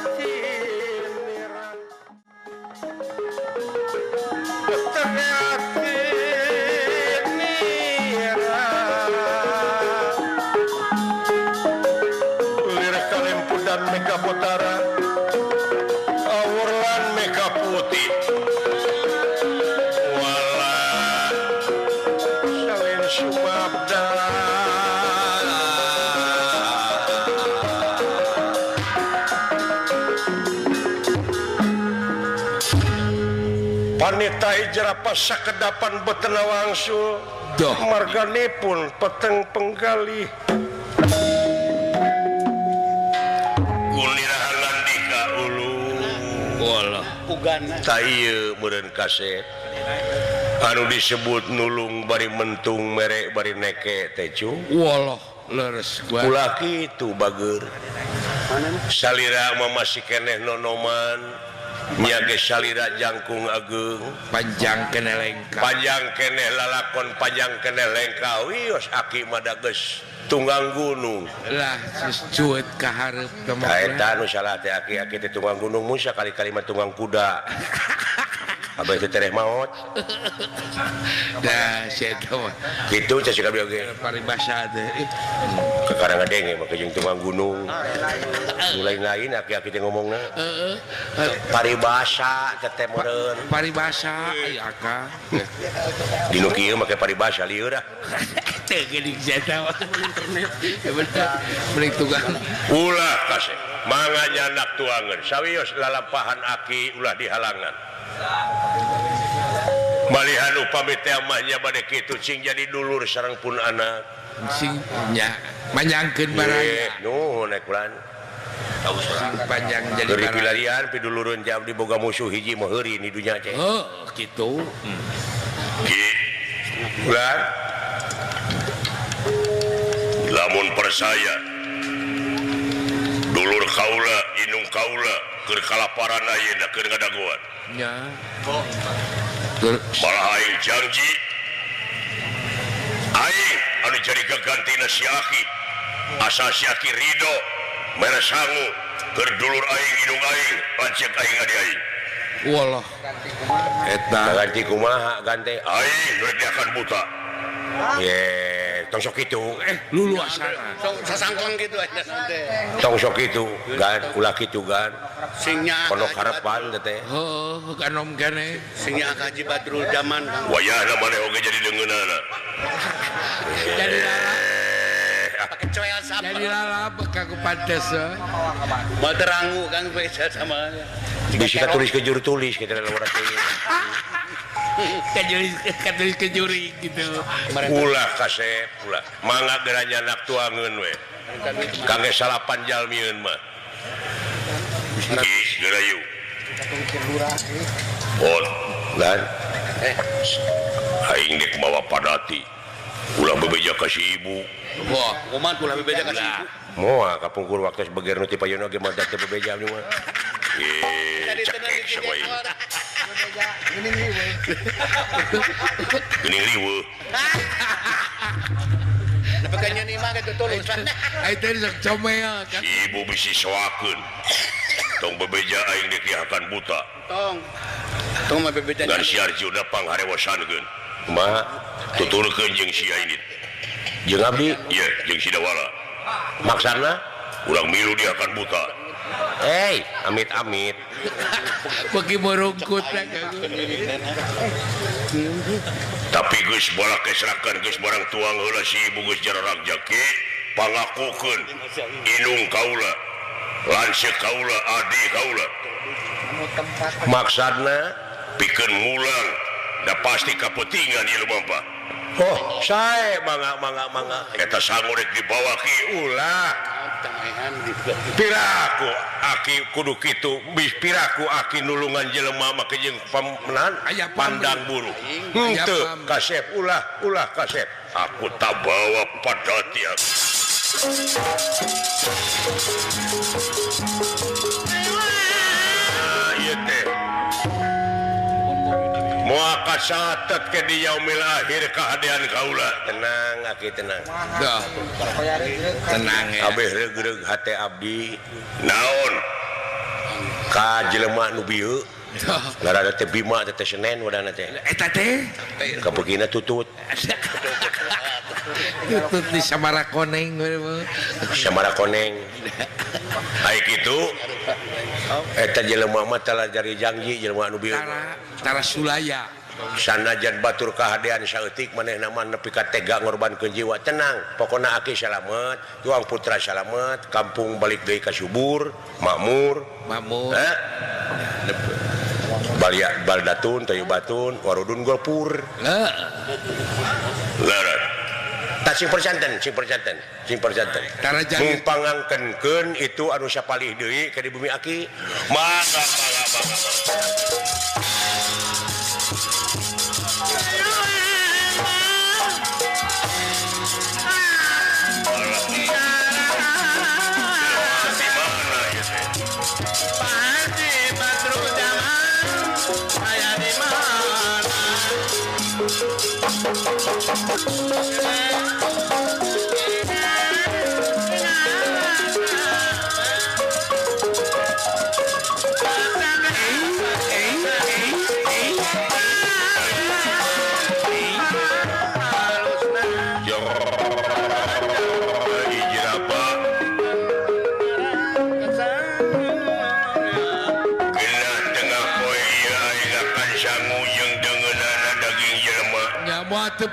Mega awurlan mega putih wala salin sumabda panita hijrah pasakedapan betena wangsul marganipun peteng penggalih meureun kaset anu disebut nulung bari mentung mere bari neke teh cu. Walah leres gua. Ulah kitu bager. Salira mah masih keneh nonoman nya ge salira jangkung ageung panjang keneh lengkah. Panjang keneh lalakon panjang keneh lengkah wios aki mah da geus tunggang gunung. Lah cuet ka hareup teh mah. Eta nu salah teh aki-aki teh tunggang gunung mun sakali-kali mah tunggang kuda. Abah itu tereh maot. Dah si eta mah. Kitu cek kabeh oge. Paribasa teh. Kakarang ngadenge mah jeung tunggang gunung. Nu lain-lain aki-aki teh ngomongna. Heeh. Paribasa teh teh meureun. Paribasa aya akang. Dinu kieu make paribasa lieur ah. Teu geuning si eta mah. Internet. Bener. Mending tukang. Ulah kasih. Mangga nyandak tuangan. Sawios lalampahan aki ulah dihalangan. Malihan upami teh mah nya bade kitu cing jadi dulur sareng pun anak. Sing nya manjangkeun baraya. Nuhun ek ulan. Sing panjang jadi baraya. Pilarian pidulurun jam diboga musuh hiji mah heuri di dunya teh. Heuh, kitu. Ki. Ulan. Lamun percaya dulur kaula indung kaula keur kalaparan ayeuna keur ngadagoan. Nya. Malah aing janji aing anu jadi gagantina si aki asal si aki ridho mere sangu keur dulur aing indung aing lanceuk aing adi aing. Walah. Eta ganti kumaha ganti aing rek diakan buta. Ye, tong sok kitu. Lulu asana. Sok sasangklang kitu aja teh. Tong sok kitu, gan ulah kitu gan. Singnya kono karepan teh. Heuh, kanom kene. Singnya Haji Badrul Zaman. Wayahna maneh oge jadi deungeunana. Jadi lalap. Pake coel sama. Jadi lalap kanggo pantes. Moal terangu kang beda sama. Bisa tulis ke juru tulis kita lawan teh. Katulis kejuri gitu. Ulah kasep ulah. Mangga geura nyanak tuangeun we. Kangge salapan jalmieun mah. Ih, geura yuk. Bon, dan aing dek mawa padati. Ulah bebeja ka si ibu. Wah, kumaha ulah bebeja ka si ibu? Moal kapungkur waktu beger nu ti payuna ge mah teu bebeja abdi mah. Eh, cekek sawae. Geuning riweuh. Nepi ka nyeun imah ge tutulus. Ai teh sok comel. Si ibu bisi soakeun. Tong bebeja aing dek dihakan buta. Tong. Tong mah bebeja. Ngan si Arjuna pangharewasankeun. Kumaha? Tuturkeun jeung si Aini. Jeung abdi? Ieu jeung si Dawala. Maksana urang milu dihakan buta. Hei, amit-amit. Bagi merungkut. Tapi geus bola kesrakan geus barang tuang heula si ibu geus jararak jaki pangakukeun inung kaula lanceuk kaula adi kaula. Maksudna pikeun ngulang da pasti kaputingan ieu lumampa. Oh, sae mangga mangga mangga. Eta sangu rek dibawa ki ulah. Piraku aki kudu kitu, piraku aki nulungan jelema make jeung pamenan pandang buruk. Henteu kasep ulah ulah kasep. Aku tak bawa padati aku. Ieu teh. Moal kasatet ke di yaumil akhir kahadean kaula. Tenang aki tenang. Dah. Tenang ya. Abeh reug-reug hate abdi. Naon? Ka jelema nu bieu. Ngaranna teh Bima teh Senen wadana teh. Eta teh kapukina tutut. Tutut di Samara Koneng. Samara Koneng. Ai kitu eta jelema mah tala jari janji jelema anu bieu. Tara Sulaya. Sanajan batur kahadean saeutik manehna mah nepi ka tega ngorbankeun jiwa. Tenang, pokona aki salamet, tuang putra salamet, kampung balik deui ka subur, makmur. Makmur. Eh? Balia baldatun tayyibatun warudun golpur. Heeh. Leres. Tah sing perjanten, sing perjanten, sing perjanten. Mung pangangkenkeun itu anu sapalih deui ka di bumi aki. Mangga mangga mangga.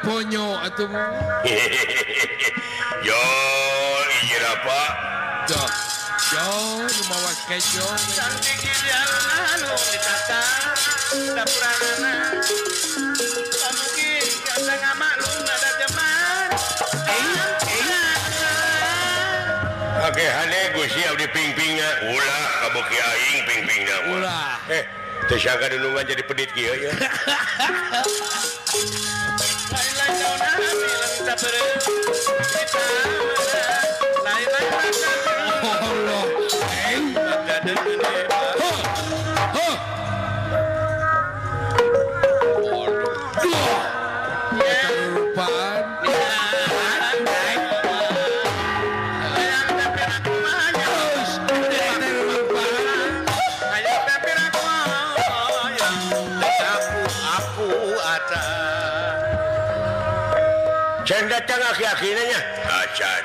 Ponyo atuh. Yo ijrapa. Yo. Yo nu mawa kejo. Oke, hane Gusti abdi pingpingna. Ulah kabeuki aing pingpingna. Ulah. Teu sangka dunungan jadi pedit kieu ya. Datang aki-akina nya acan.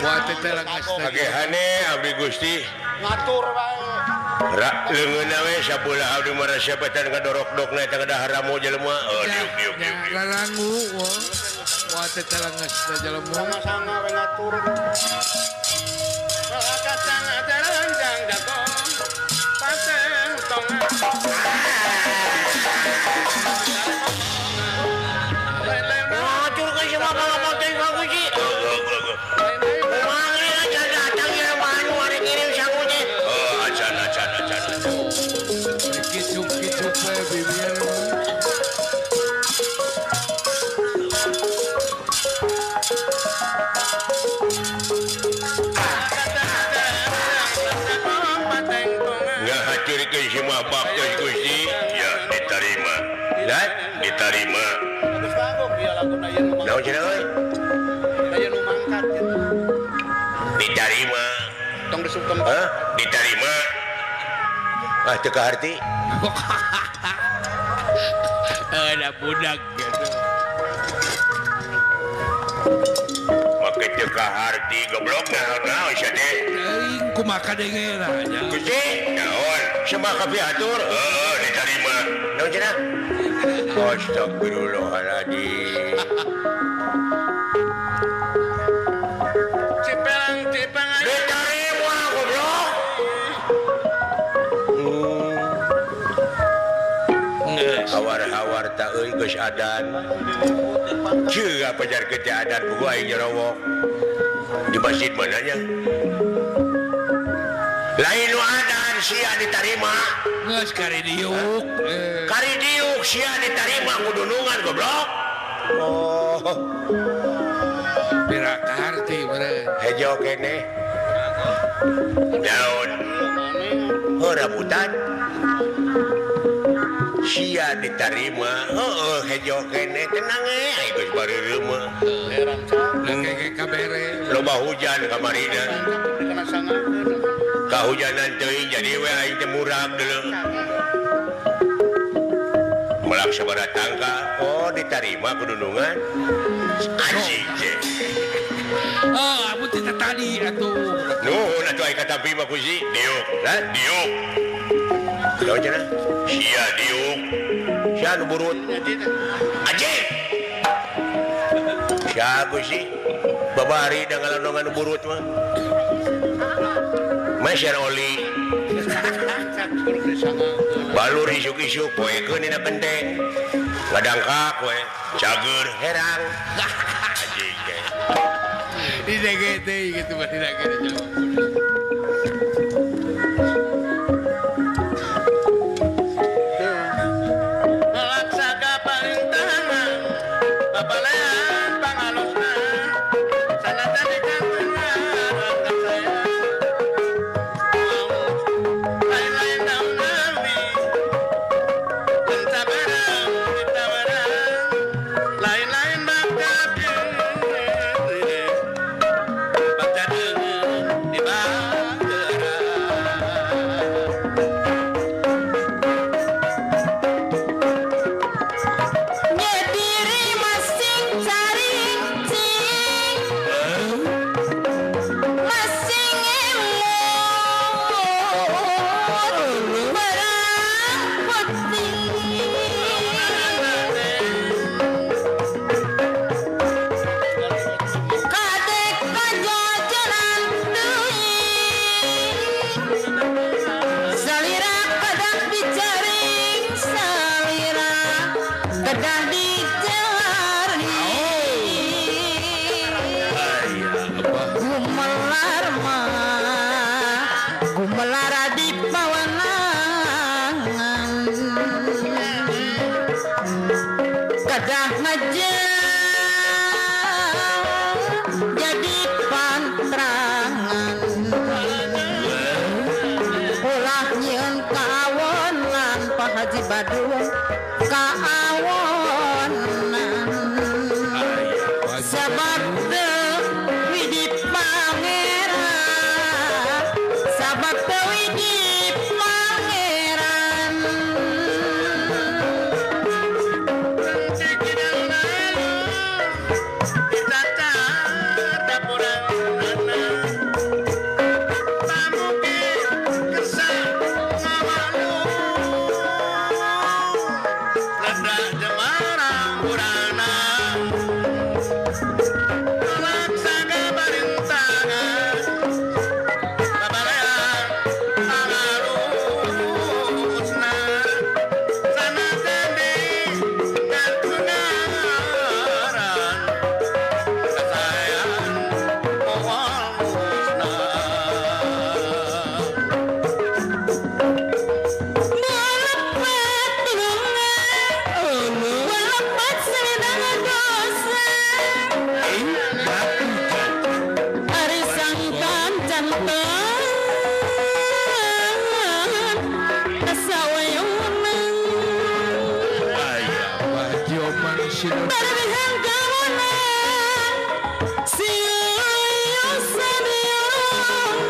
Wah teh telangas teh. Hane abdi Gusti ngatur wae. Ra leungeunna we sabelah abdi mah resepatan ngadorok-dok na eta ngadahar jelema. Oh diuk diuk diuk. Lalangu wah teh telangas teh jelema. Sama-sama we ngatur. Kacang jaranjang jago. Paseng tongan. Hah? Diterima. Ah teu kaharti. Ada budak gitu. Make teu kaharti goblok naon-naon sia teh. Teuing kumaha kadengena nya. Gusti, naon? Sembah kapihatur. Heuh, diterima. Naon cenah? Astagfirullahaladzim. Cipelang cipang diterima goblok. Hawar-hawar tak euy geus adan. Ceuk pajar ke teh adan puguh aing nyerowok. Di masjid mana nya? Lain nu adan sia diterima. Geus kari diuk. Kari diuk sia diterima kudunungan goblok. Oh. Pira kaharti meureun. Hejo keneh. Daun. Oh, rambutan. Sia diterima. Heeh, hejo keneh tenang we geus bareureum mah. Lengke kabere. Loba hujan kamarina. Kahujanan teuing jadi we aing teh murag deuleu. Melak sabaraha tangka. Oh, diterima kudunungan. Anjing teh. Oh, amun teh tadi atuh. Nuhun atuh aing katampi mah Gusti. Diuk, ha? Diuk. Naon cenah? Sia diuk. Sia nu burut. Anjing. Sia Gusti. Babari da ngalondongan nu burut mah. Meser oli. Balur isuk-isuk poekeun dina kenteng. Ngadangkak we, cager herang. Anjing teh. Di DGT gitu mah dina gede. Laksaka parintangan babalean pangalusna sanajan dikantungan saya lain-lain naon-nawi pencabaran ditawaran lain-lain bakal bakal deungeun di bageran. Nyediri masing carincing masing emot barang putih kadek kajajanan teuing salira kedah dijaring salira kedah dicari gumelar mah gumelar di pawanangan kedah ngajar jadi pantrangan ulah nyieun kaawonan Pak Haji Badung kaawonan sabab teu widi pangeran sabab teu widi pangeran. Melepet tulungan, melepet selendang dosa. Ari sangkan jantan kasawayunan. Aya Pak Joman Sinun. Berlebihan kawanan, siu sabieunan.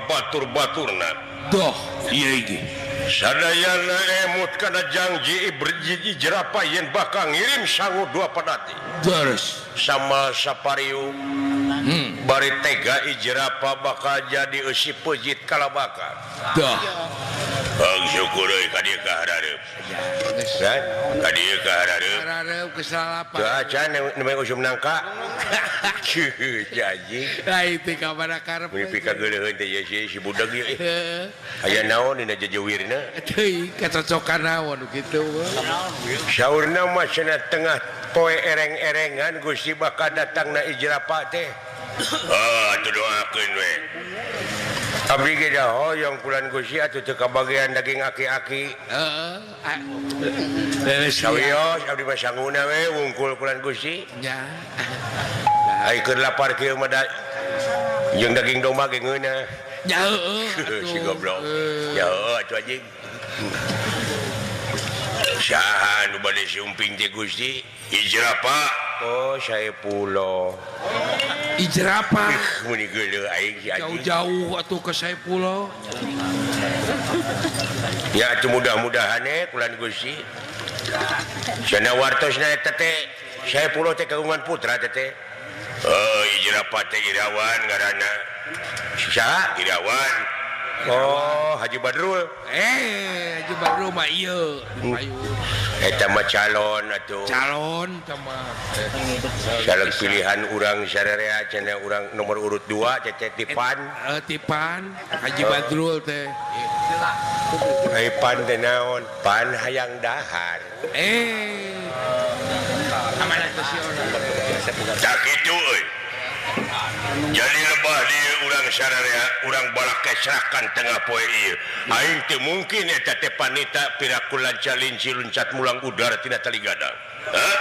Batur-baturna doh ieu ge sadayana emut kana janji berjiji jerapah yen bakal ngirim sangu dua padati terus sama sapariu bari tega ijrapa bakal jadi eusi peujit kalabaka doh hang syukur euy ka dieu ka harareup ka dieu ka harareup harareup kesalapan teu acan nu usum nangka janji lain teh ka mana karep mimpi kageuleuheun teh ye si budak ieu aya naon dina jejewirna teuing kacocokan naon kitu saurna mah cenah tengah poe ereng-erengan Gusti bakal datangna ijrapa teh ah atuh doakeun we abdi ge da hoyong kulan Gusti atuh teu kabagian daging aki-aki heeh sawios abdi mah sanguna we wungkul kulan Gusti nya ai keur lapar kieu mah jeung daging domba ge ngeunah nya heueuh si goblok nya heueuh atuh anjing saha nu bade sumping teh Gusti ijrapa oh Saepuloh ijrapa muni geuleuh aing si anjing jauh-jauh atuh ke Saepuloh ya atuh mudah-mudahan kulan Gusti cenah wartosna eta teh Saepuloh teh kagungan putra teh teh oh ijrapa teh Irawan ngaranna saha Irawan oh Haji Badrul Haji Badrul mah ieu eta mah calon atuh calon mah calon pilihan urang sararea cenah urang nomor urut 2 teh tipan tipan Haji Badrul teh ai pan teh naon pan hayang dahar amanah nasional tak kitu euy jadi lebah di urang sararea urang balak kesrakan tengah poe ieu aing teu mungkin eta teh panita piraku lanca linci luncat mulang udara tina tali gadang hah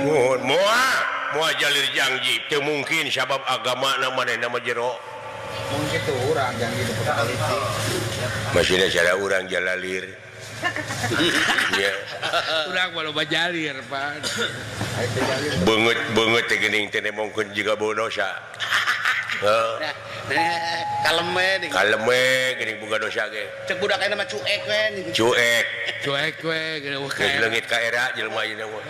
nuhun moal moal jalir janji teu mungkin sabab agamana manehna mah jero mun kitu urang janji di politik masih cara urang jalalir ya urang mah loba jalir pan beungeut-beungeut teh geuning teh nemongkeun jiga bau dosa heuh kalem we kalem we geuning boga dosa ge cek budak ayeuna mah cuek we cuek cuek we geuning geus leungit ka era jelema ayeuna mah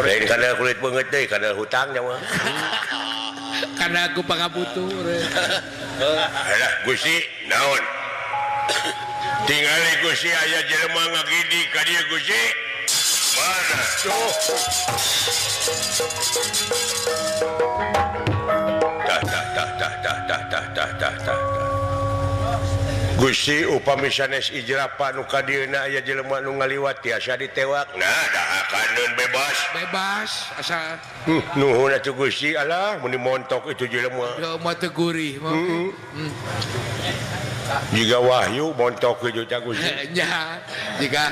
lain kana kulit beungeut deui kana hutang nya mah karena aku pangabutuh alah Gusti naon tingali Gusti aya jelema ngagidi ka dieu Gusti mana tuh tah tah tah tah tah tah tah tah tah tah Gusti upami sanes ijrapa nu ka dieuna aya jelema nu ngaliwat tiasa ditewak nah dahakaneun bebas bebas asa nuhun atuh Gusti alah mun montok itu jelema jelema teu gurih mah jiga Wahyu montok itu teh Gusti nya jiga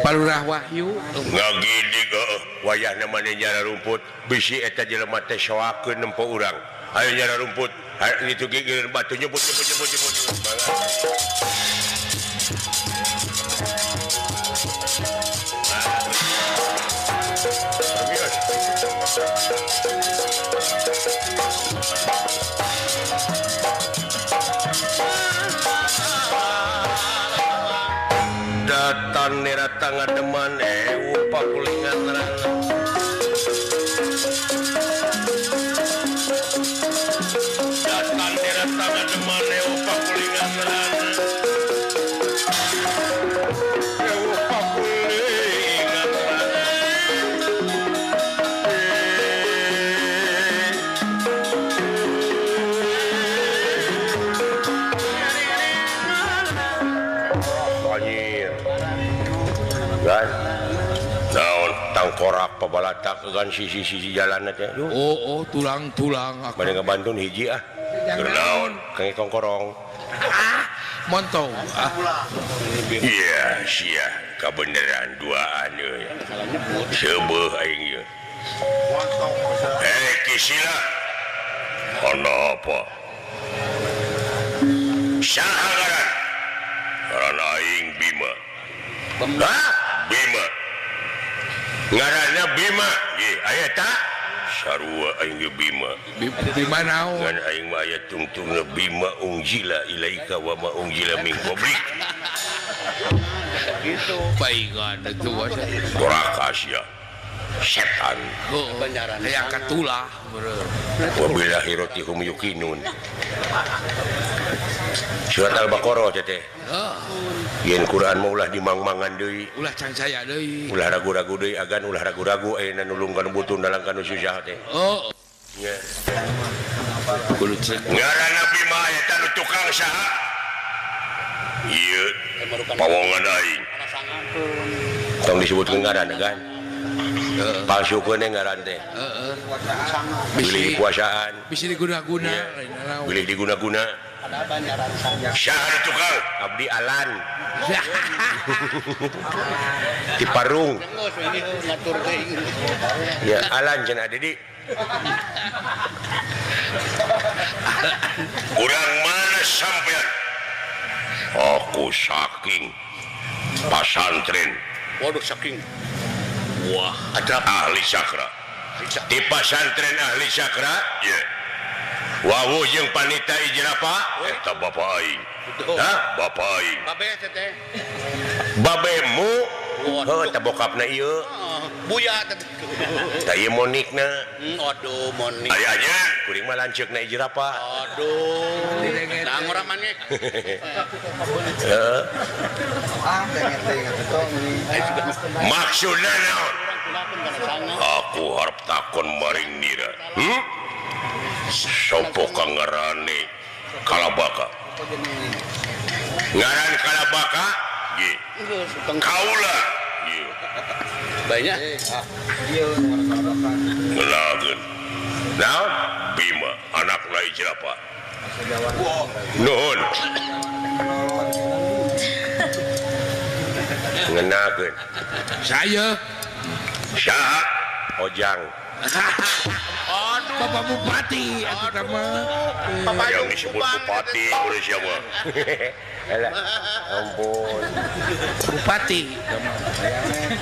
Palurah Wahyu ngagidig heuh wayahna maneh nyara rumput bisi eta jelema teh soakeun nempo urang ayo nyara rumput itu gigireun batu nyebut nyebut nyebut nyebut mangga. Datan nera tangademan ewu pakulingan rana. Datan nera tangademan ewu pakulingan rana. Ewu pakulingan rana. Anjir. Kan naon tangkorak pabalatak kan sisi-sisi jalan teh. Oh oh tulang-tulang bade ngabantun hiji ah. Keur naon kang kongkorong. Ah, montong. Ah. Iya, sia kabeneran duaan euy. Seubeuh aing ieu. Eh Kisila. Ana apa? Saha ngaran? Ngaran aing Bima. Hah? Bima. Ngaranna Bima. Nggih, aya ta? Sarua aing ge Bima. Bima naon? Ngan aing mah aya tungtungna Bima ungjila ilaika wa ma ungjila min qablik. Gitu. Paingan itu Doraka sia. Setan. Heeh. Hayang katulah meureun. Wa bil akhirati hum yuqinun. Surat Al-Baqarah teh. Heeh. Yen Quran mah ulah dimangmangan deui, ulah cancaya deui, ulah ragu-ragu deui agan ulah ragu-ragu ayeuna nulung kana butuh dalang kana susah teh. Oh. Nya. Kudu cek. Ngaranna Bima eta nu tukang saha? Ieu pawongan aing. Tong disebutkeun ngaran kan. Palsukeun ngaran teh. Heeh. Bilih dikuasaan. Bisi diguna-guna, bilih diguna-guna. Saha tukang? Abdi Alan. Di Parung. Ya Alan cenah Dedi. Urang mana sampean? Aku saking pasantren. Waduh saking. Wah, ada ahli sakra. Di pasantren ahli sakra? Ya. Wawuh jeung panita ijrapa? Eta bapa aing. Hah? Bapa aing. Babe teh. Babemu? Heuh, eta bokapna ieu. Buya teh. Tah ieu monikna. Aduh, monik. Aya nya kuring mah lanceukna ijrapa. Aduh. Nah, ngora maneh. Heeh. Maksudna naon? Aku harap takon maring nira. Sopo kang ngarane Kalabaka? Ngaran Kalabaka? Nggih. Kaula. Nggih. Banyak. Ngelageun. Naon? Bima anak Lai Jerapa. Nuhun. Ngenakeun. Saya. Saha? Ojang. Aduh. Bapak Bupati atuh mah. Yang disebut Bupati oleh siapa? Alah, ampun. Bupati.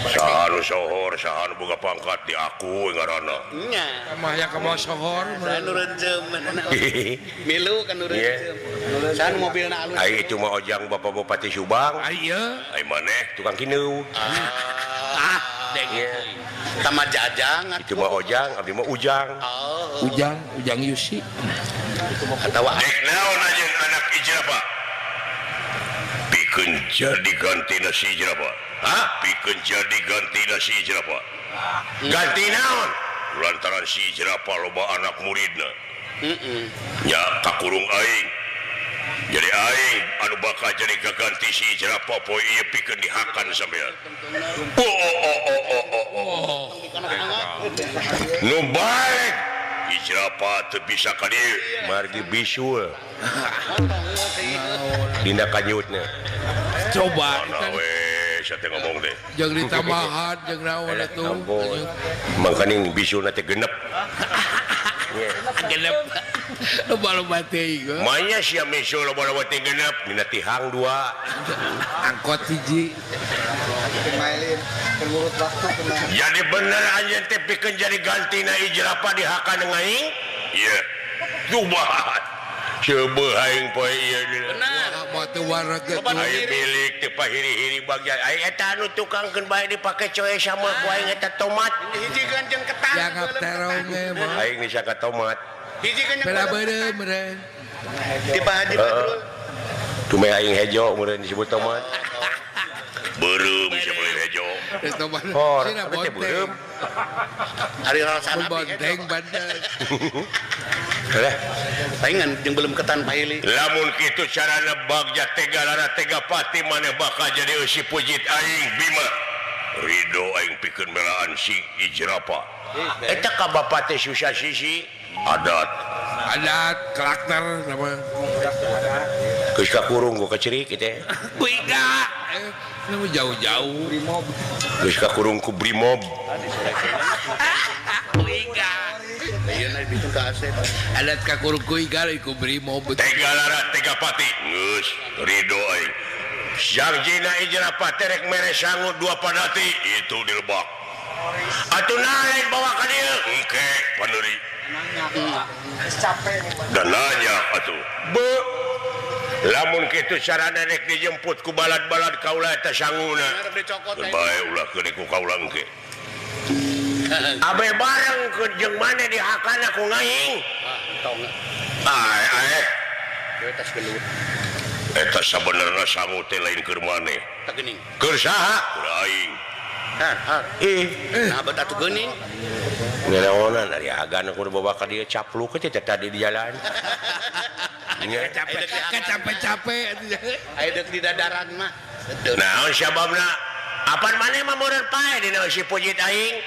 Saha nu sohor, saha nu boga pangkat di aku ngaranna. Nya. Mah yang kamu sohor, saha nu rencem. Milu kan nu rencem. Saha nu mobilna alus. Ai itu mah Ojang Bapak Bupati Subang. Ai ieu. Ai maneh tukang kineu. Ah. Sama Jajang itu mah Ojang, abdi mah Ujang. Oh. Ujang, Ujang Yusi. Atawa dek naon anjeun anak ijrapa? Pikeun jadi gantina si ijrapa. Hah? Pikeun jadi gantina si ijrapa. Ganti naon? Lantaran si ijrapa loba anak muridna. Heeh. Nya kakurung aing. Jadi aing anu bakal jadi kaganti si jerapah poe ieu pikeun dihakan sampean. Oh oh oh oh oh oh. Nu bae jerapah teu bisa ka dieu margi bisul. Dina kanyutna. Coba mana we sia teh ngomong teh. Jeung ditambahan jeung naon atuh. Mangkaning bisulna teh genep. Genep. Loba-loba teh. Manya sia misul loba-loba teh genep dina tihang dua. Angkot hiji. Jadi bener anjeun teh pikeun jadi gantina ijrapa dihakan aing? Ieu. Jubahan. Coba aing poe ieu Benar. Batu wareg aing milik teu pahiri-hiri bagian aing eta anu tukangkeun bae dipake coe sama ku aing eta tomat. Hijikeun jeung ketan. Jangap terong ge mah. Aing disangka tomat. Hijikeun jeung bela beureum meureun. Di Pak Haji Badrul. Tume aing hejo meureun disebut tomat. Beureum disebut hejo. Hor, teh beureum. Ari rasana bonteng bandel. Lah, saingan jeung belum ketan pahili. Lamun kitu carana bagja tega lara tega pati maneh bakal jadi eusi pujit aing Bima. Ridho aing pikeun melaan si Ijrapa. Eta ka bapa teh susah sisi adat. Adat karakter nama. Geus kakurung ku kecerik teh. Kuiga. Nama jauh-jauh. Geus kakurung ku Brimob. Kuiga. Adat kakurung kuiga ku Brimob. Tega lara tega pati. Geus ridho aing. Jangjina Ijrapa teh rek mere sangu dua padati itu dilebak. Atuh lain bawa ka dieu. Engke paneuri. Dan nanya atuh. Be lamun kitu carana rek dijemput ku balad-balad kaula eta sanguna. Bae ulah keun ku kaula engke. Abe bareng ke jeung maneh dihakana ku ngaing. Tong. Ae ae. Eta gelut. Eta sabenerna sangu teh lain keur maneh. Tah geuning. Keur saha? Keur aing. Har, har. Ih, nah bet atuh geuning. Ngeleonan ari agan kudu bawa ka dieu capluk teh tadi di jalan. Capek-capek aya deuk di dadaran mah. Naon sababna? Apan maneh mah meureun pae dina eusi pujit aing.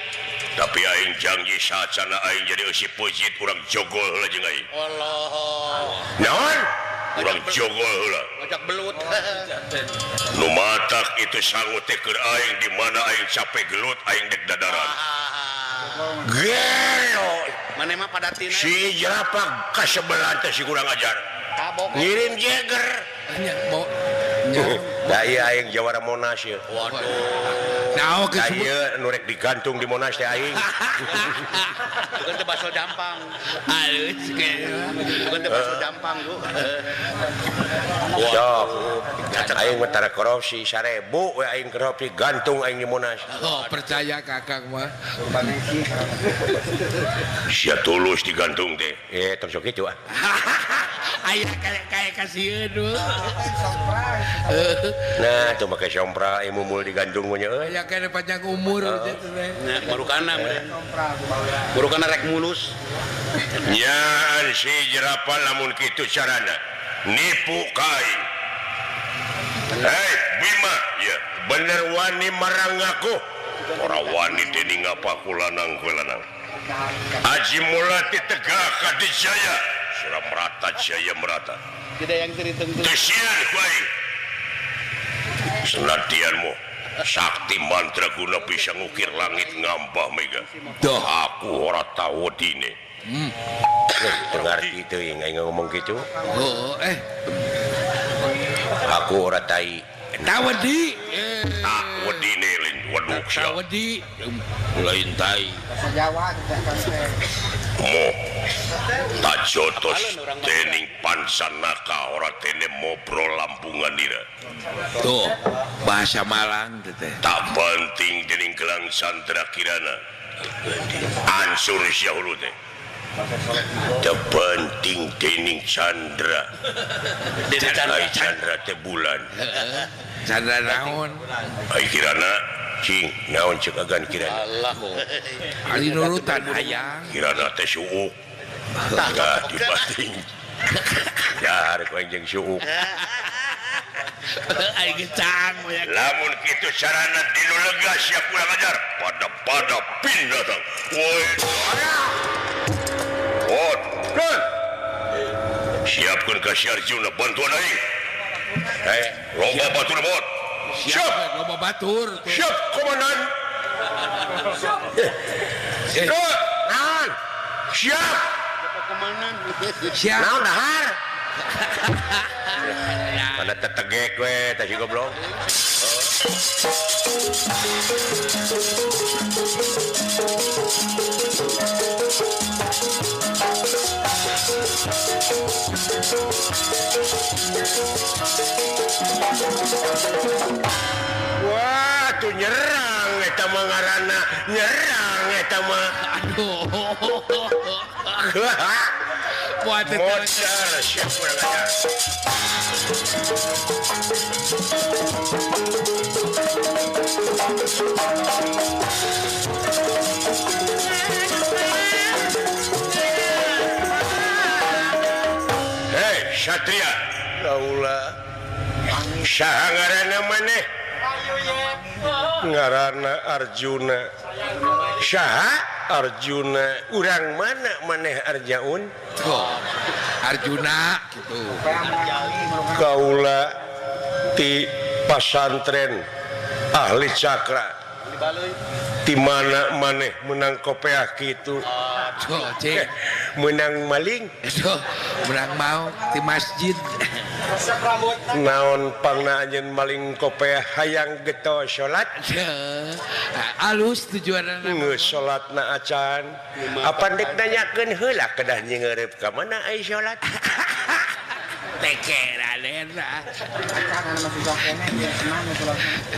Tapi aing janji sacana aing jadi eusi pujit urang jogol heula jeung aing. Allah. Naon? Urang jogol heula. Ngajak belut. Nu matak itu sangu teh keur aing di mana aing capek gelut aing dek dadaran. Gelo. Maneh mah padatina. Si Jerapang ka sebelah teh si kurang ajar. Kabok. Ngirim jeger. Nya mau Da ieu aing jawara Monas ieu. Waduh. Nah, da ieu nu rek digantung di Monas teh aing. Bukan teh baso jampang. Alus bukan teh baso jampang, Bu. Sok. Aing mah tara korupsi 1000 we aing korupsi gantung aing di Monas. Oh, percaya kakak mah. Sia tulus digantung teh. Tong sok kitu ah. Aya kayak kasieun we. Nah, tuh make sompra ieu mumul digantung mah nya euy. Aya kene panjang umur gitu teh. Nya marukana meureun. Marukana rek mulus. Nyaan si jerapa lamun kitu carana. Nipu ka aing. Hei, Bima, ya bener wani marang aku. Ora wani dening apa ku lanang ku lanang. Aji mulati tegak ka dijaya. Sura merata jaya merata. Tidak yang terhitung. Teu ku aing. Senatianmu sakti mandraguna bisa ngukir langit ngambah mega. Duh, aku ora tau dine. Teu ngarti teuing aing ngomong kitu. Oh, Aku ora tai. Ta wedi. Tak wedine lain weduk sia. Ta wedi lain tai. Bahasa Jawa Mo. Tajotos dening pansanaka ora dene mobrol lampungan dira. Tuh, bahasa Malang teh. Tak banting dening gelang Sandra Kirana. Ansur sia hulu teh. Tebanting dening Chandra. Ai Chandra teh bulan. Chandra naon? Ai Kirana cing naon ceuk agan Kirana. Allah. Ari nurutan hayang. Kirana teh suuk. Tah dibanting. Ya arek aing jeung suuk. Ai gecang lamun kitu carana dinu lega sia kurang ajar pada-pada binatang. Woi. Kan. Siapkan ka si Arjuna bantuan aing. Loba batur bot. Siap. Loba batur. Siap komandan. Siap. Naon? Siap. Komandan. Siap. Naon dahar? Mana tetegek we teh si goblok. Wah, tuh nyerang eta mah ngaranna, nyerang eta mah. Aduh. Buat modar sia kurang ajar. Hei, Satria. Kaula. Saha ngaranna maneh? Ngaranna Arjuna. Saha Arjuna? Urang mana maneh Arjaun? Oh, Arjuna gitu. Kaula ti pasantren ahli cakra. Ti mana maneh menang kopeah kitu? Oh, cek. Menang maling? Aduh, menang mau ti masjid. Naon pangna anjeun maling kopeah hayang geto salat? Alus tujuanna. Geus salatna acan. Apa dek nanyakeun heula kedah nyingeureup ka mana ai salat?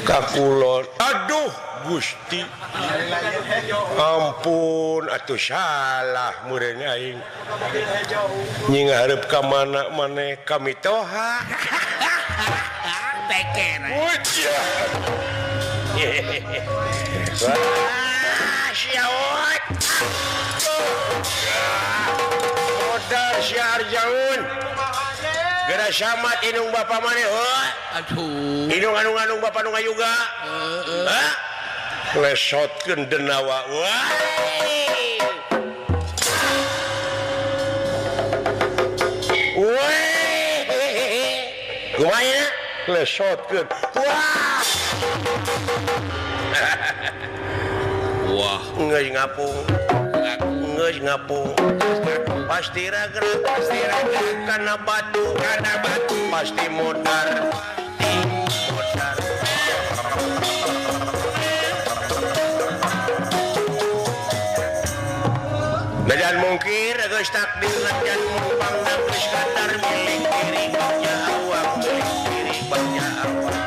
Kakulon. Aduh Gusti. Ampun atuh salah meureun aing. Nyinghareup ka mana maneh kami toha. Teker. Wah, siawot. Modar si Arjaun. Geura samat inung bapa maneh heuh. Aduh. Inung anu-anu bapa nu ngayuga. Heeh. Hah? Lesotkeun denawa. Wah. Weh. Kumaha? Lesotkeun. Wah. Wah, geus ngapung. Geus ngapung. Pasti ragrag, pasti ragrag kana batu, pasti modar, pasti modar. Najan mungkir geus takdir najan mumpang geus katar milik diri bagja awak, milik diri bagja awak.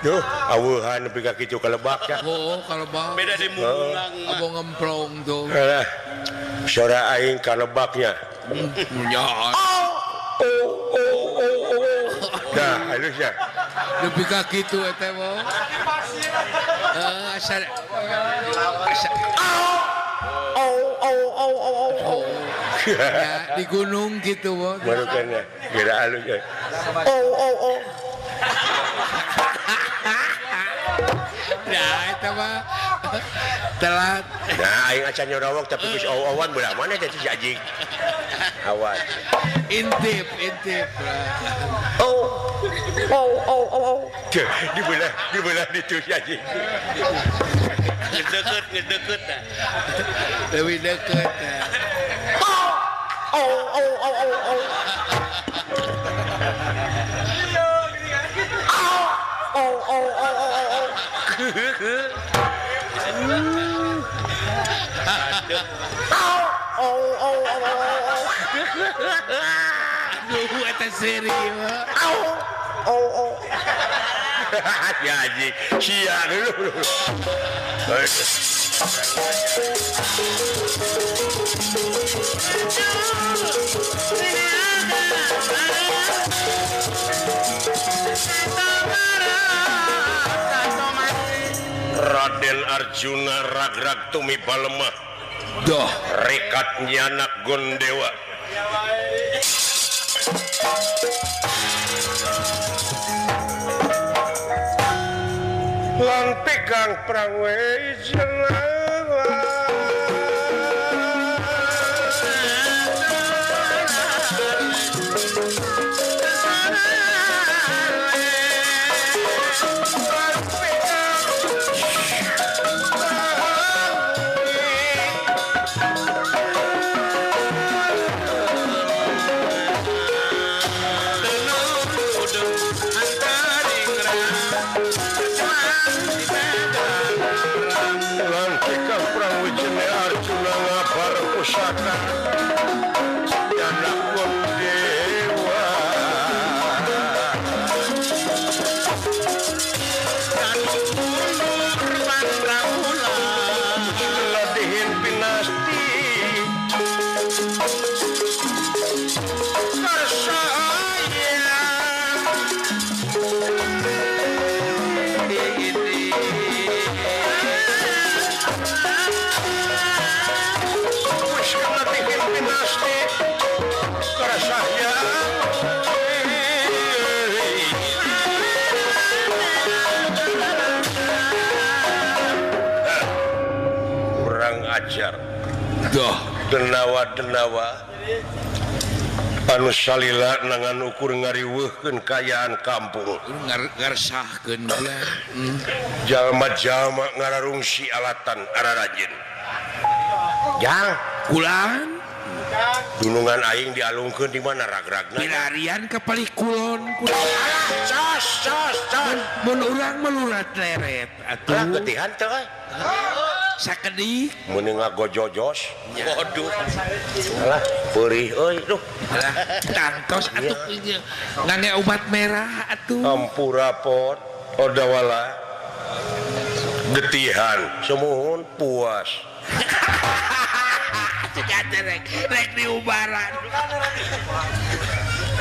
Duh, awuhan nepi ka kitu kalebak ya. Oh, kalebak. Beda di mulang mah. Abo ngemplong tuh. Alah. Sora aing kalebaknya. Nya. Oh, oh, oh, oh. Dah, halus ya. Nepi ka kitu eta mah. Heeh, asa asa oh, oh, oh, oh, oh. Ya, di gunung gitu, Bo. Barukannya, kira halus ya. Oh, oh, oh. Nah, itu mah telat. Nah, aing acan nyorowok tapi geus aw-awan belah mana teh si anjing. Awan. Intip, intip. Oh. Oh, oh, oh, oh. Dibelah ditu si anjing. Geus deukeut tah. Leuwih deukeut tah. Oh, oh, oh, oh, oh. Oh, oh, oh, oh, oh. Oh, oh, oh, oh. Aduh, eta serius. Oh, oh, oh. Ya anjing, sia dulu. Raden Arjuna ragrag tumi balemah. Doh, rekat nyanak Gondewa. Lan pegang perang we Antara Pusaka Janakun Dewa Ladihin pinasti Kurang ajar. Doh, denawa-denawa anu salila nangan ukur ngariweuhkeun kaayaan kampung. Ngaresahkeun ulah. Jalma-jalma ngararungsi alatan ararajin. Jang, kulan dunungan aing dialungkeun di mana ragragna? Pilarian ka palih kulon. Alah, cos cos cos. Mun urang melurat leret atuh. Lah getihan teh euy. Sakedik mun ngagojojos. Waduh. Alah, peurih euy duh. Alah, tangtos atuh ngange obat merah atuh. Ampura pot odawala. Getihan sumuhun puas. Rek rek diubaran.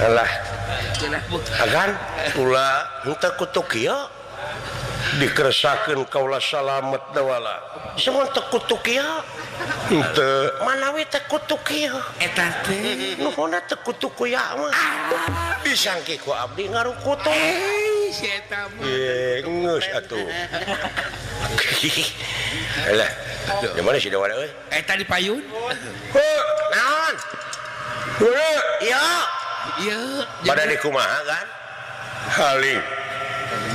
Alah. Agan ulah henteu kutu kieu dikeresakeun kaula salamet dawala. Semua teu kutu kieu. Henteu manawi teu kutu kieu. Eta teh nuhunna teu kutu kuya mah. Disangki ku abdi ngarukutu. Si eta mah. Ye geus atuh. Alah. Di mana si dawala euy? Eta di payun. Heuh, naon? Heuh, ieu. Ieu. Pada di kumaha kan? Haling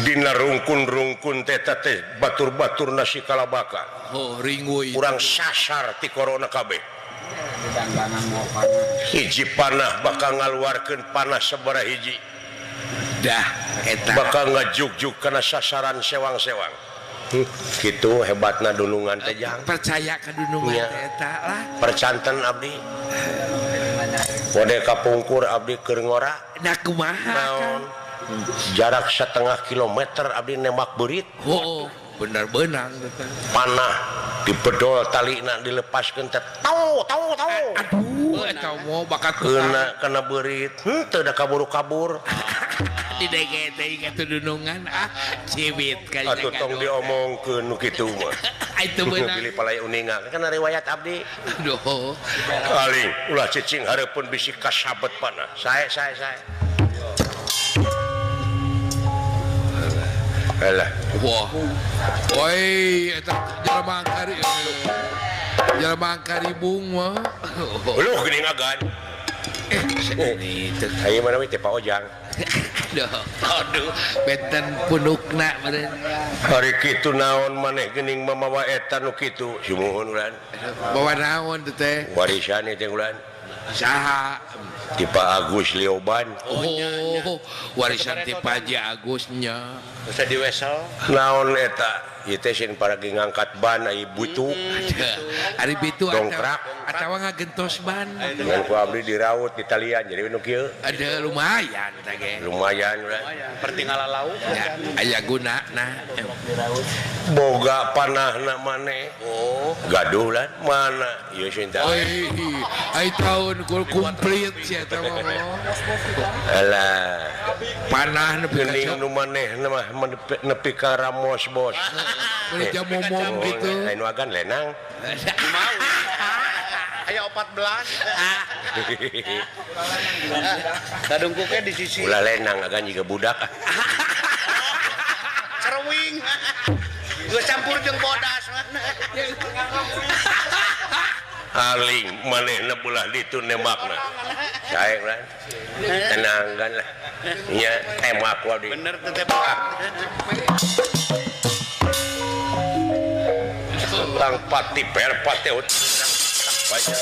dina rungkun-rungkun teh teh batur-batur nasi kalabaka. Oh, ringuy. Urang sasar ti corona kabeh. Hiji panah bakal ngaluarkeun panah sabaraha hiji. Dah eta. Bakal ngajugjug kana sasaran sewang-sewang. Gitu hebatna dunungan teh jang. Percaya ka dunungan teh eta lah. Percanten abdi. Wade kapungkur abdi keur ngora. Nah kumaha naon? Jarak setengah kilometer abdi nembak beurit. Oh, bener benang panah dibedol talina dilepaskeun teh tau tau tau. Aduh, eta mau bakat kena kena beurit. Henteu da kaburu-kabur. Di dege teh ingat dunungan ah cibit ka atuh tong diomongkeun nu kitu mah. Itu beunang. Pilih palai uninga kan riwayat abdi. Aduh. Aling ulah cicing hareupeun bisi kasabet panah. Sae sae sae. Alah. Wah. Woi, eta jelema kari. Jelema karibung mah. Uluh geuning agan. Eh, teu aya mana we teh Pak Ojang. Aduh, benten punukna meureun. Hari kitu naon maneh geuning mamawa eta nu kitu? Sumuhun ulan. Bawa naon teh? Warisan teh ulan. Saha? Ti Pak Agus Lioban. Oh, warisan ti Pak Haji Agusnya. Bisa diwesel. Naon eta? Ieu teh sieun paragi ngangkat ban ai butuh. Ari bitu dongkrak atawa ngagentos ban. Ngan ku abdi diraut di talian jadi nu kieu. Ada lumayan teh ge. Lumayan ulah. Pertinggalan lauk. Ya, aya gunana. Boga panahna maneh. Oh, gaduh lan mana? Ieu sieun teh. Oi, ai taun komplit sia eta mah. Alah. Panah nepi ka nu manehna mah nepi ka ramos bos. Boleh jam momong gitu. Lain wagan lenang. Aya 14. Kadungkuknya di sisi. Ulah lenang agan jiga budak. Cerwing. Geus campur jeung bodas. Aling manehna belah ditu nembakna. Sae lah. Tenang kan lah. Nya tembak ku abdi. Bener teh. Tentang pati perpati banyak.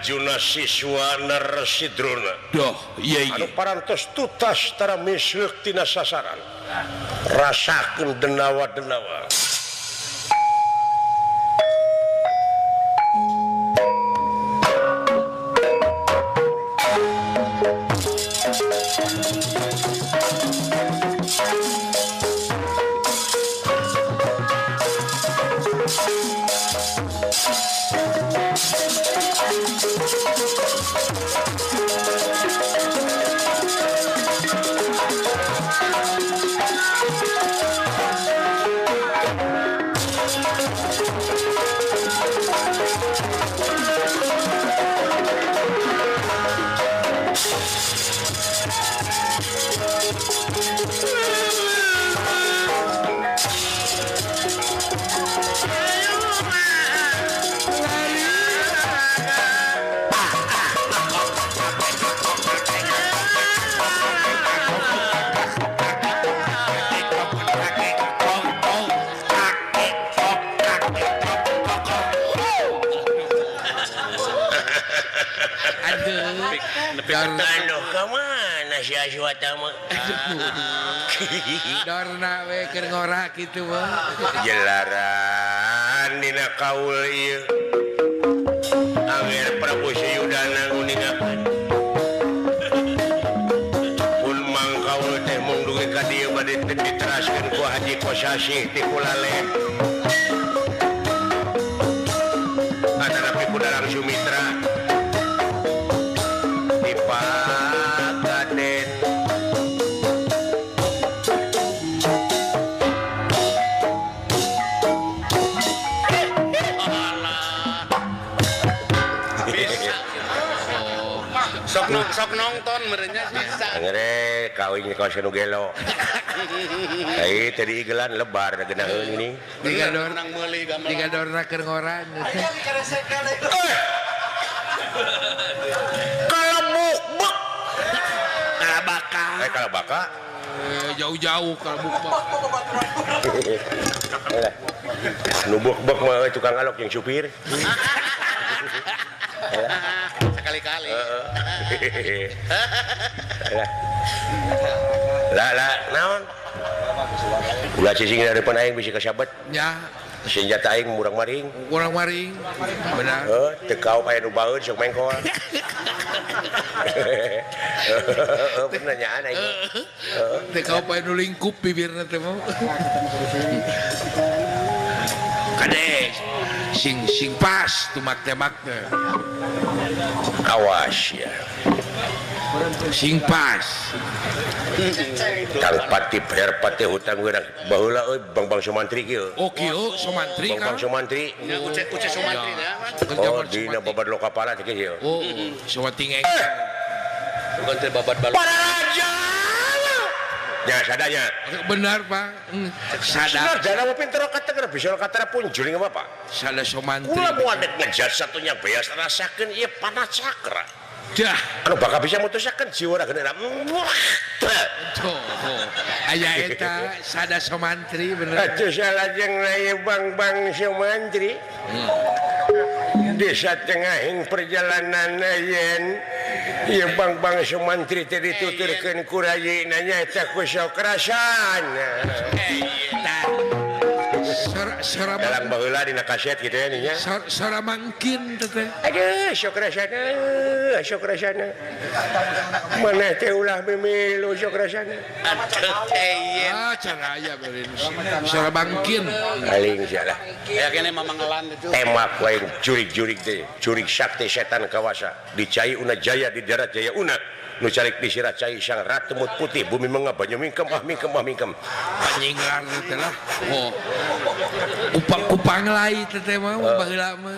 Arjuna siswana Resi Drona. Doh, iya iya. Anu parantos tutas tara misleuk tina sasaran. Rasakeun denawa-denawa. Aduh, kemana si Aswata mah? Dorna we keur ngora kitu mah. Jelaran dina kaul ieu. Anger Prabu Suyudana nguningakeun. Pun Mang Kaul teh mung dugi ka dieu bade diteraskeun ku Haji Kosasih ti Kulale. Atanapi ku Dalang Sumitra. Sok nonton merenya bisa. Ngere kawin kaos nu gelo. Ai tadi igelan lebar geunaheun ini. Tiga dorna meuli gamelan. Tiga dorna keur ngora. Kalabuk bek. Kalabaka. Kalabaka. Jauh-jauh kalabuk bek. Nu bek-bek mah tukang alok jeung supir. Sekali-kali. Lah lah naon? Ulah cicing dari depan aing bisa kasabet. Ya. Senjata aing murang maring. Murang maring. Benar. Heuh, teu kaop aya nu baeun sok mengkol. Bener nyaan aing. Teu kaop aya nu lingkup bibirna teh mah. Kade sing sing pas tumak tembak teh. Awas ya. Sing pas. Kang Pati bayar pati hutang geurang baheula euy Bang-bang Sumantri kieu. Oh kieu Sumantri Bang-bang Sumantri. Nya uce uce Sumantri nya. Oh dina babad lokapala teh kieu. Oh Sumantri ngeng. Bukan teh babad balok. Para raja. Ya sadanya. Benar Pak. Sada. Sarjana mah pinter kata geura bisa kata punjuling apa Pak? Sada Sumantri. Kula moal dek ngejar satunya beas rasakeun ieu panah cakra. Dah. Anu bakal bisa mutusakeun jiwa rageuna. Tuh, aya eta sada Sumantri bener. Atuh salajengna ieu Bang-bang Sumantri. Di satengahing perjalanan yen ieu Bang-bang Sumantri teh dituturkeun ku rayina nyaeta ku Sokrasana. Dalam baheula dina kaset kitu ya nya. Sora mangkin teh. Aduh, Sokrasana, Sokrasana. Maneh teh ulah mimilu Sokrasana. Atuh teh yen. Ah, cara aya beureun. Sora bangkin. Aling sia lah. Ya kene mamangelan itu. Temak wae jurig-jurig teh, jurig sakti setan kawasa. Di cai una jaya di darat jaya una. Nu calik di sirah cai sang ratu mut putih bumi mengah banyu mingkem ah mingkem ah mingkem. Panyinglar teh lah. Oh. Kupang-kupang lai teh mah baheula mah.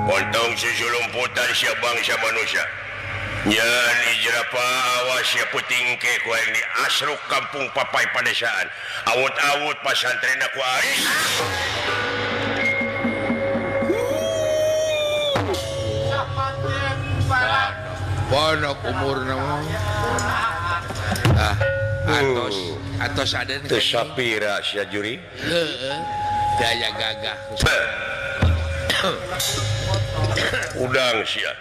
Pontong susulumputan sia bangsa manusia. Nyan ijrapa awas sia puting ke ku aing di asruk kampung papai padesaan. Awut-awut pasantren aku aing. Pondok umurna mah. Ah, atos ada teu sapira sia juri. Heeh. Daya gagah. Udang sia.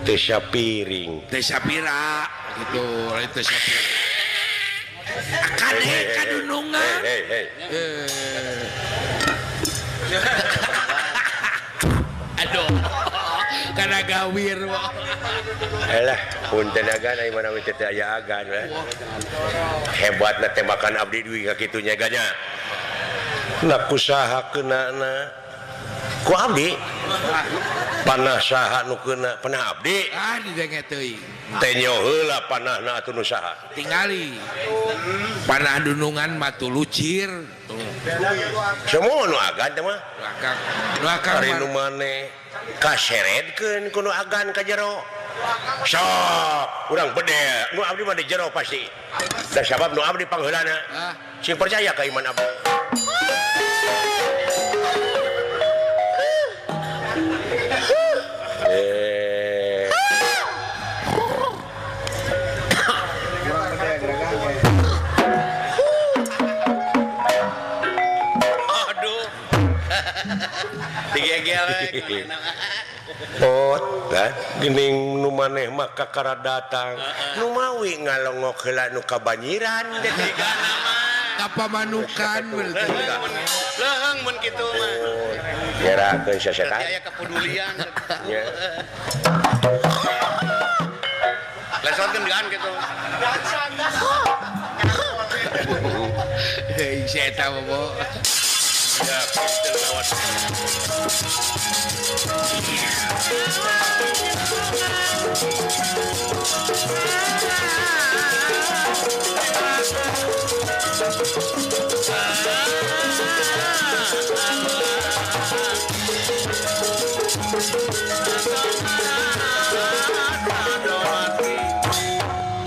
Teu sapiring. Teu sapira gitu, lain teu sapira. Kade kadunungan. Hei. Aduh. Kana gawir mah. Alah, punten agan ai mana we teh aya agan lah. Hebatna tembakan abdi duwi ka kitu nya ganya. Nah kusaha keunana? Ku abdi. Panah saha nu keuna? Panah abdi. Ah didenge teuing. Teh nyo heula panahna atuh nu saha? Tingali. Panah dunungan mah lucir. Semua nu agan teh mah. Nu akang. Ari nu maneh kaseredkeun ku nu agan ka jero. Sok, urang bedel. Nu abdi mah di jero pasti. Da sabab nu abdi pangheulana. Sing percaya ka iman abdi. Aduh. Digegel. Pot, geuning nu maneh mah kakara datang. Nu mawi ngalongok heula nu kabanyiran Kapamanukan berarti. Leuheung mun kitu mah. Nyerakeun sasetan. Aya kepedulian. Nya. Lesotkeun gaan kitu. Hei, si eta mah, Bo. Ya, pinter lawat.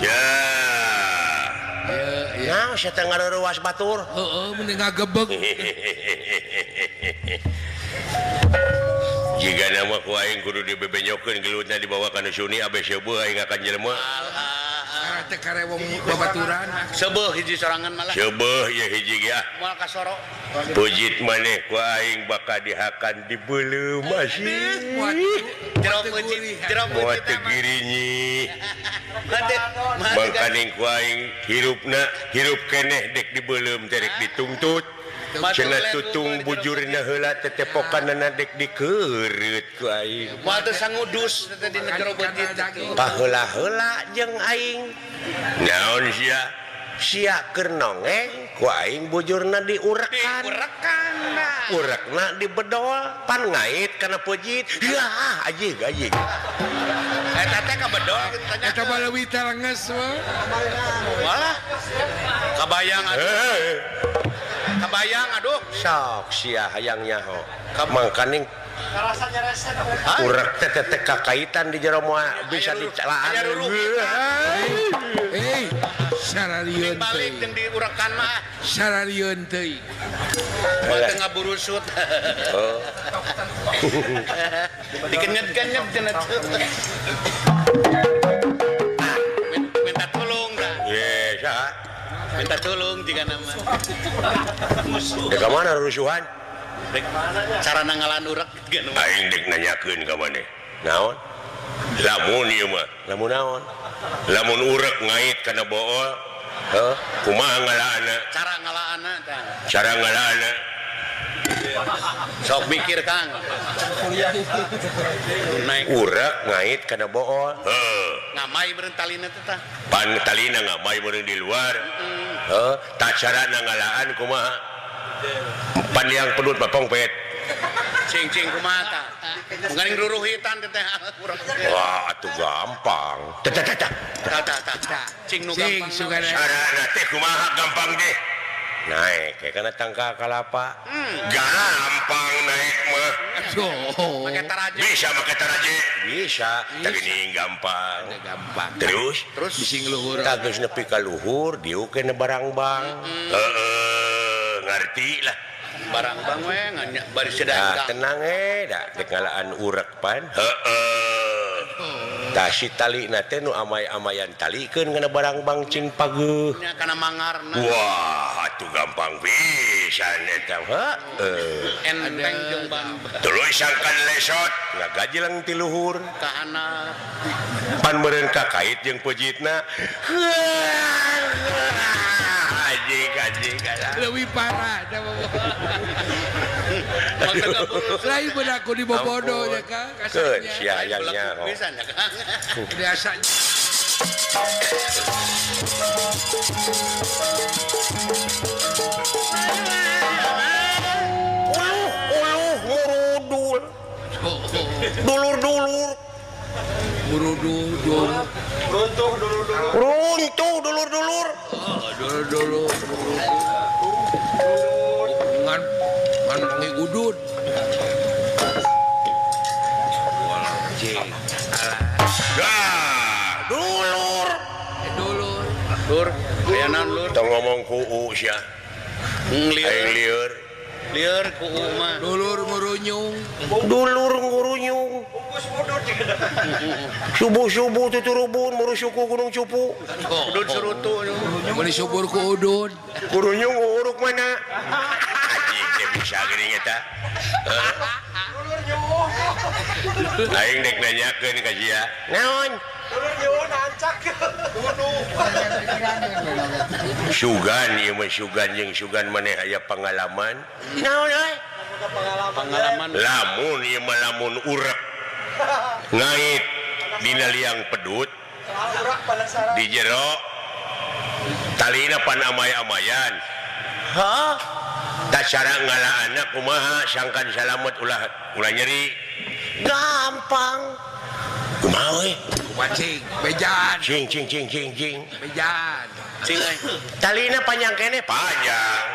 Ya. Ya, saya teh ngaruruas batur. Heeh, mending ngagebeg. Jika nama ku aing kudu dibebenyokeun gelutna dibawa ka nu Suni abe seueuh aing akan jelema. Teh karewong babaturan. Seueuh hiji sorangan malah. Seueuh ye hiji ge ah. Moal kasoro. Pujit maneh ku aing bakal dihakan dibeuleum asih. Jero pujit, jero Moal pujit. teu girinyi. Mangkaning ku aing hirupna hirup keneh dek dibeuleum teh rek dituntut. Cenah tutung bujurna heula tetepokanana dek dikeureut ku aing. Moal teu sangudus teh dina jero pujit. Paheula-heula jeung aing. Naon sia? Sia keur nongeng ku aing bujurna diurekan. Diurekan. Urekna dibedol pan ngait kana pujit. Yah, ajig ajig. Eta teh kabedol kitu tanya. Eta mah leuwih telenges mah. Walah. Kabayang atuh. Kabayang aduh. Sok sia hayang nyaho. Mangkaning urek teh teh kakaitan di jero moal bisa dicelaan. Hei, sararieun balik jeung diurekan mah. Sararieun teuing. Moal teu ngaburusut. Oh. Dikenyet-kenyet cenah tuh. Minta tolong dah. Ye, saha? Minta tolong jika nama. Dek ka mana rusuhan? Dek cara ngalaan urek gitu. Aing dek nanyakeun ka maneh. Naon? Lamun ieu mah, lamun naon? Lamun urek ngait kana bool, heuh, kumaha ngalaana? Cara ngalaana tah. Cara ngalaana. Sok mikir Kang. Naik urek ngait kana bool. Heuh. Ngamai meureun talina teh tah. Pan talina ngamai meureun di luar. Heuh, tah carana ngalaan kumaha? Pan liang pedut mah pongpet. Cing-cing kumaha tah? Mungkin ruruhitan teh teh urang. Wah, atuh gampang. Tah tah tah. Tah tah tah. Cing nu gampang. Carana teh kumaha gampang deh. Naik kayak kana tangka kalapa. Gampang naik mah. Make taraje. Bisa make taraje. Bisa. Tah geuning gampang. Gampang. Terus bising luhur. Tah geus nepi ka luhur diukeun barangbang. Heeh, ngarti lah. Barangbang we ngan bari sedah. Nah, tenang da dek ngalaan urek pan. Heeh. Tah si talina teh nu amay-amayan talikeun kana barangbang cing pageuh. Nya kana mangarna. Wah, atuh gampang pisan eta. Heeh. Enteng jeung bang. Tuluy sangkan lesot ngagajeleng ti luhur. Ka handap. Pan meureun kakait jeung pejitna. Anjing anjing leuwih parah teh. Lain benaku di bobodo ya Kang. Keun sia hayang nyaho. Biasa. Uluh uluh ngurudul. Dulur-dulur. Murudul dulur. Runtuh dulur-dulur. Runtuh dulur-dulur. Dulur-dulur. Ngan ngan wangi udud. Cing. Dah, dulur. Dulur. Lur, aya naon lur? Tong ngomong ku u sia. Lieur. Aing lieur. Lieur ku u mah. Dulur ngurunyung. Dulur ngurunyung. Subuh-subuh tuturubun muru suku gunung cupu. Udud surutu. Meuli subur ku udud. Kurunyung uruk mana? Anjing teh bisa geuning eta. Dulur nyuwuh. Aing dek nanyakeun ka sia. Naon? Dulur nyuwuh nancak. Sugan ieu mah sugan jeung sugan maneh aya pangalaman. Naon euy? Pengalaman. Lamun ieu mah lamun urek ngait dina liang pedut di jero talina pan amay-amayan. Hah? Tah cara ngalaanna kumaha sangkan salamet ulah ulah nyeri. Gampang. Kumaha we? Kumaha cing? Bejan. Cing cing cing cing cing. Bejan. Cing euy. Talina panjang keneh? Panjang.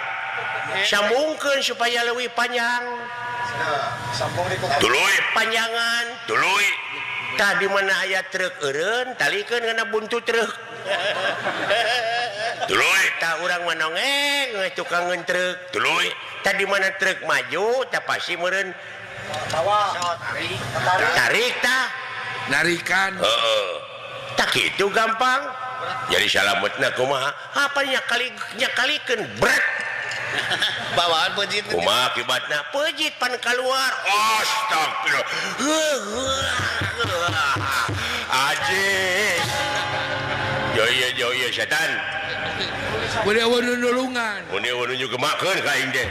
Sambungkeun supaya leuwih panjang. Tuluy panjangan, tuluy. Tah di mana aya truk eureun, talikeun kana buntut truk. Tuluy tah urang mah nongeng we tukangeun truk. Tuluy tah di mana truk maju tah pasti meureun tarik tah narikan. Heeh. Tah kitu gampang. Jadi salametna kumaha? Apa nya kali nya kalikeun bret. Bawaan pejit. Kumaha akibatna? Pejit pan keluar. Astagfirullah. Aji. Jauh ieu setan. Mun eueuh nu nulungan. Mun eueuh nu nyugemakeun ka aing teh.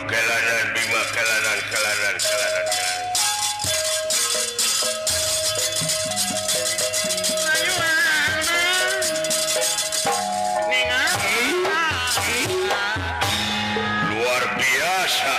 Kelanan Bima kelanan kelanan kelanan kelanan. Luar biasa.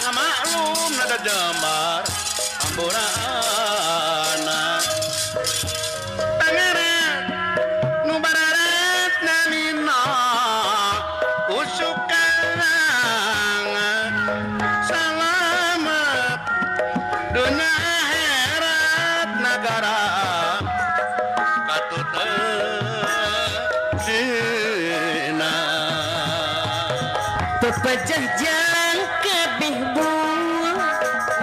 Maklum nada jambar amburana pangeran nu bararat namina kusukarangan salamet dunia akhirat nagara katut dina pepejah jalan kabeh buah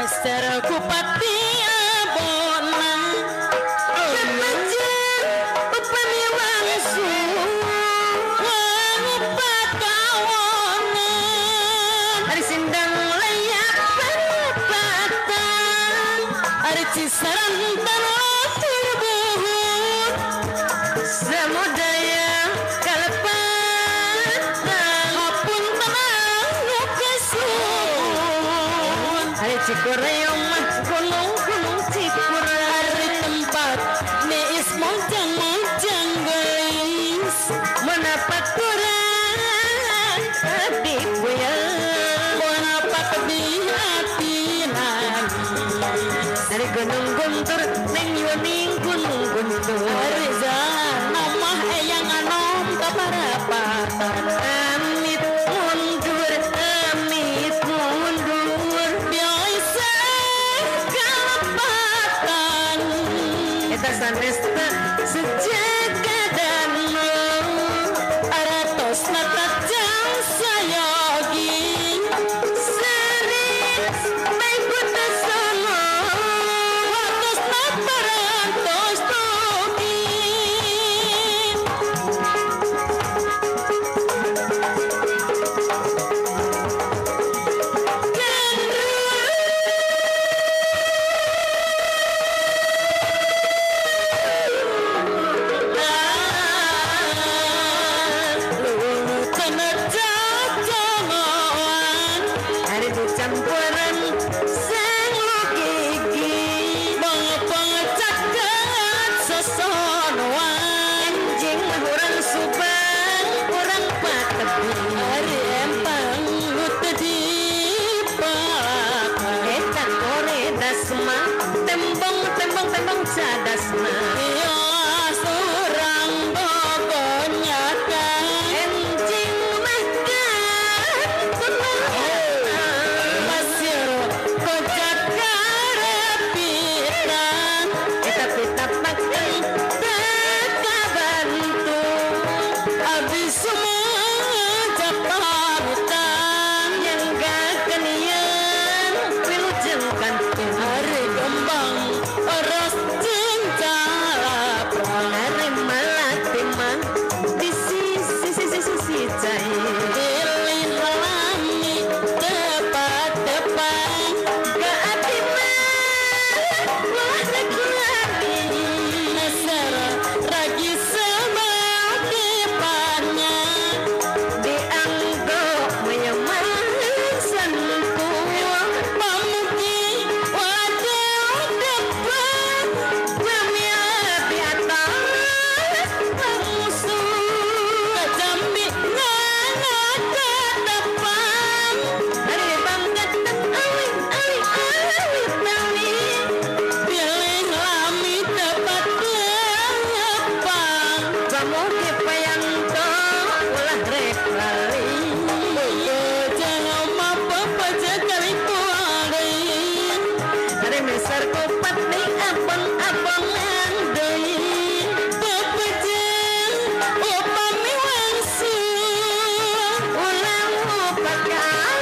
Mister Kupati abona pepejah Cikoreong mah gunung-gunung Cikuray tempat niis mojang-mojang gelis menapak kurang hati puyeng menapak di hati nangis dari gunung guntur neng yuning gunung guntur namah eyang anom kaparapatan amit mundur biasa kalepatan eta sanesta sejak aratos natajang sayogi seris baik sono watos naparantos tugi. Tembong-tembong cadasma yo surang bogonyakan enjing makan pasir kocak karepitan eta pitapakan teka bantu abdi semua japamitan yang gaken yang wilujeng kantung hari kembang eros cinta hari melati mah di sisi sisi sisi cai pilih lami tepat tepat ke hati mah ulah lagi nasar ragi sebagipannya dianggo menyemang sentuh pamuki wadah depan jamia di atas bangsu kajambi ngana ke depan dari bangga awit awit awit nami pilih lami tepat lepang pamuki payanto ulah rek lali jangan apa kali kuari hari mesar kopat nih abang-abangan deui pepejeng upami wangsul ulah upakan.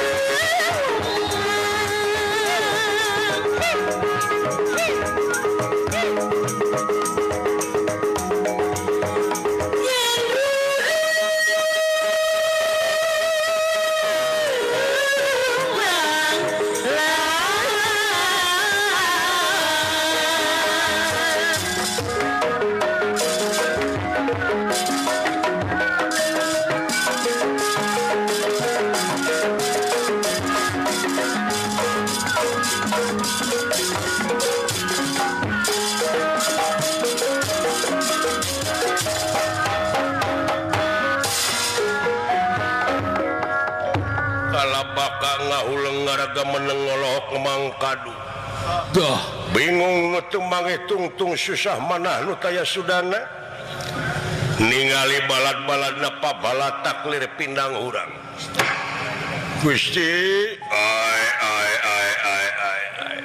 Kalabaka ngahuleng ngaraga meneng ngolok mangkadu. Duh, bingung nu teu mangitungtung susah manah nu taya sudana. Ningali balad-baladna pabalatak lir pindang urang. Gusti, ai ai ai ai ai ai.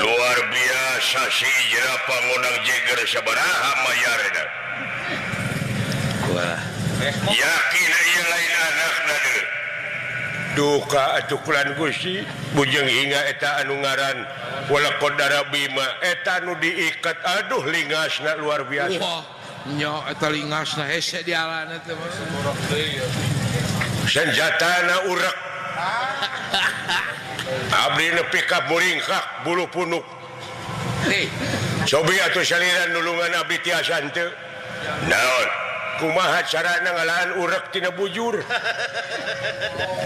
Luar biasa si ijra pangonang jeger sabaraha mayarna. Wah. Yakin ieu lain anakna deui. Duka atukulan Gusti bujeng hingga eta anu ngaran walaqad Bima eta nu diikat aduh lingasna luar biasa. Wah, nya eta lingasna hese dialana teh mah. Senjatana urek. Abdi nepi ka muringkak bulu punuk. Hei, cobi atuh saliran nulungan abdi tiasa henteu. Naon? Kumaha carana ngalahan urek tina bujur?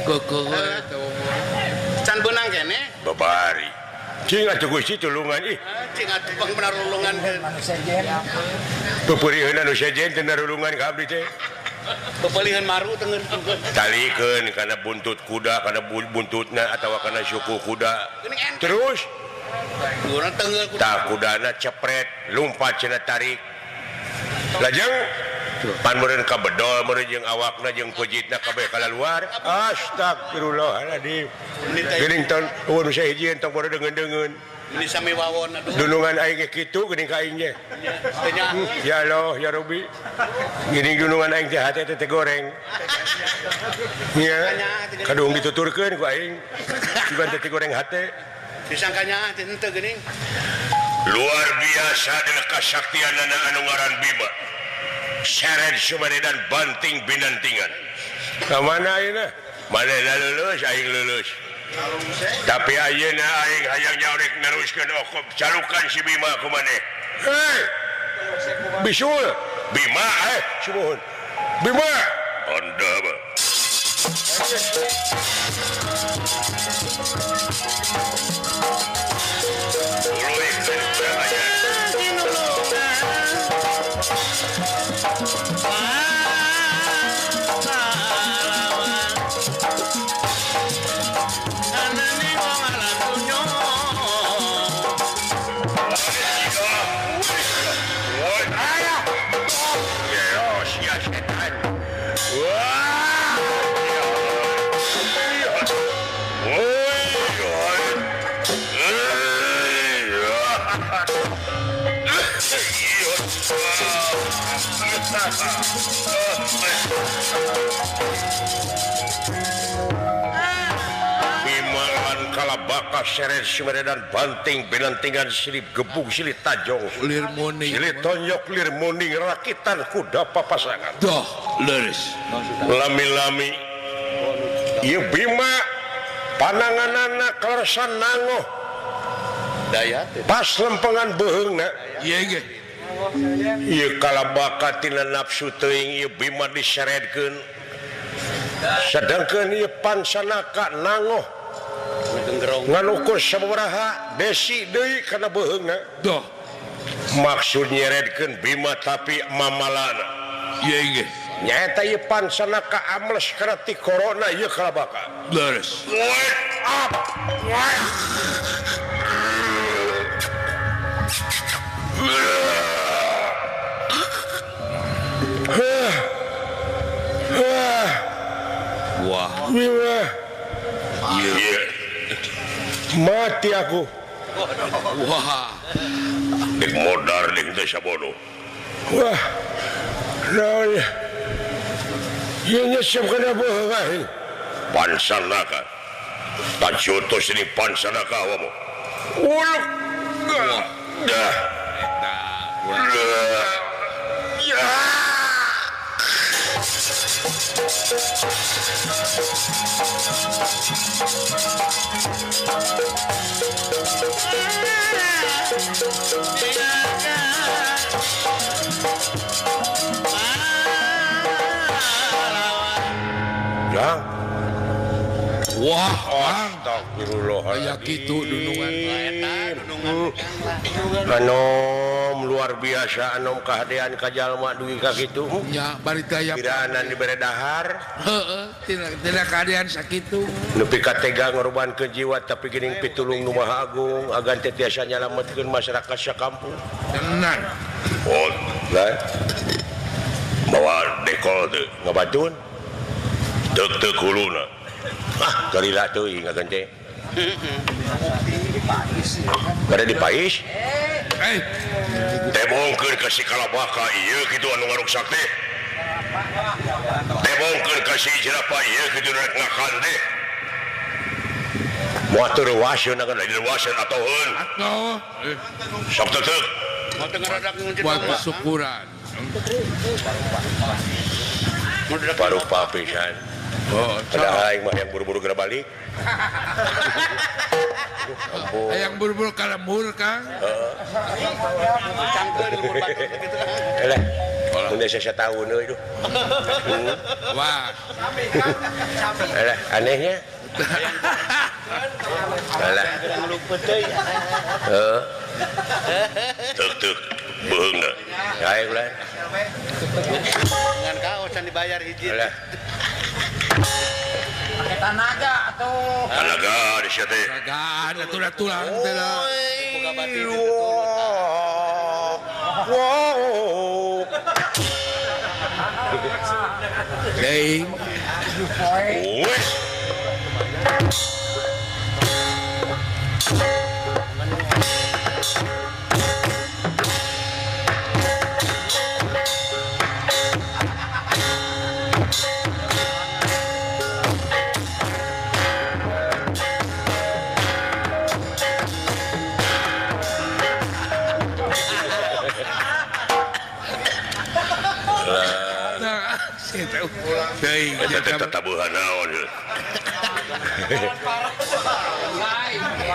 Keukeut eta mah. Can beunang keneh. Babari. Cing atuh Gusti tulungan ih. Cing atuh pang narulungan. Peperiheun anu sejen teu narulungan ka abdi teh. Pepelihan maru tengen. Talikeun kana buntut kuda, kana buntutna atawa kana suku kuda. Terus tah kudana cepret, lumpat cenah tarik. Lajeng pan meureun ka bedol meureun jeung awakna jeung pejitna kabeh kalaluar. Astagfirullahaladzim. Geuning ton eueuh nu sahijieun tong bodo deungeun-deungeun. Ini sami wawon aduh. Dunungan aing ge kitu geuning ka aing ge. Ya Allah ya Rabbi. Geuning dunungan aing teh hate teh goreng. Nya kadung dituturkeun ku aing. Bukan teh goreng hate. Disangkanya teh henteu geuning. Luar biasa dina kasaktianana anu ngaran Bima. Seret sumaredan banting binantingan. Ka mana ayeuna? Manehna lulus aing lulus. Tapi ayeuna aing hayang nyaurek neruskeun okop calukan si Bima ku maneh. Hei! Bisul! Bima sumuhun. Bima! Anda ba. Tuluy kurang ajar. Bimalan kalabaka seret sumeredan banting binantingan silip gebung silih tajong lir muning silih tonjok lir muning rakitan kuda papasangan doh leres lami-lami ieu Bima pananganana kaleresan nangoh daya pas lempengan beuheungna ieu ge ieu kalabaka tina nafsu teuing ieu Bima diseredkeun sedangkeun ieu Pansanaka nangoh ngan ukur sabaraha desi deui kana beuheungna doh maksud nyeredkeun Bima tapi mamalana ieu ge nyaeta ieu Pansanaka amles kana ti corona ieu kalabaka leres wake up wah Bima iya mati aku wah dek modar dek teh sabodo wah naon ieu nyesep kana beuheung aing Pansanaka tajotos ini Pansanaka awamu uluk dah ya. Jang. Wah, astagfirullahaladzim. Aya kitu dunungan. Anom luar biasa anom kahadean ka jalma dugi ka kitu. Nya bari teh aya piraanan dibere dahar. Heeh, tina kahadean sakitu. Nepi ka tega ngorbankeun jiwa tapi geuning pitulung nu Maha Agung agan teh tiasa nyalametkeun masyarakat sakampung. Tenan. Oh, lah. Bawa dekol teu ngabatun. Teuk-teuk huluna. Ah, garila teuing agan teh. Bade dipais? Eh, tebongkeun ka si Kalabaka ieu kitu anu ngaruksak teh. Tebongkeun ka si Jerapa ieu kitu rek ngakan teh. Moal teu reuaseun agan lain reuaseun atoheun. Atoh. Sok teuk. Buat syukuran. Parupa pisan. Oh, padahal aing mah yang buru-buru geura balik. Hayang buru-buru ka lembur, Kang. Heeh. Eleh. Mun desa sataun euy duh. Wah. Eleh, anehnya. Alah. Heeh. Tek-tek beheung da. Hae ulah. Ngan kaos can dibayar hiji. Alah. Pake tanaga atuh. Tanaga di sia teh. Tanaga atuh tulang teh lah. Boga batin Wow. Deing. Wes. Tatabuhan naon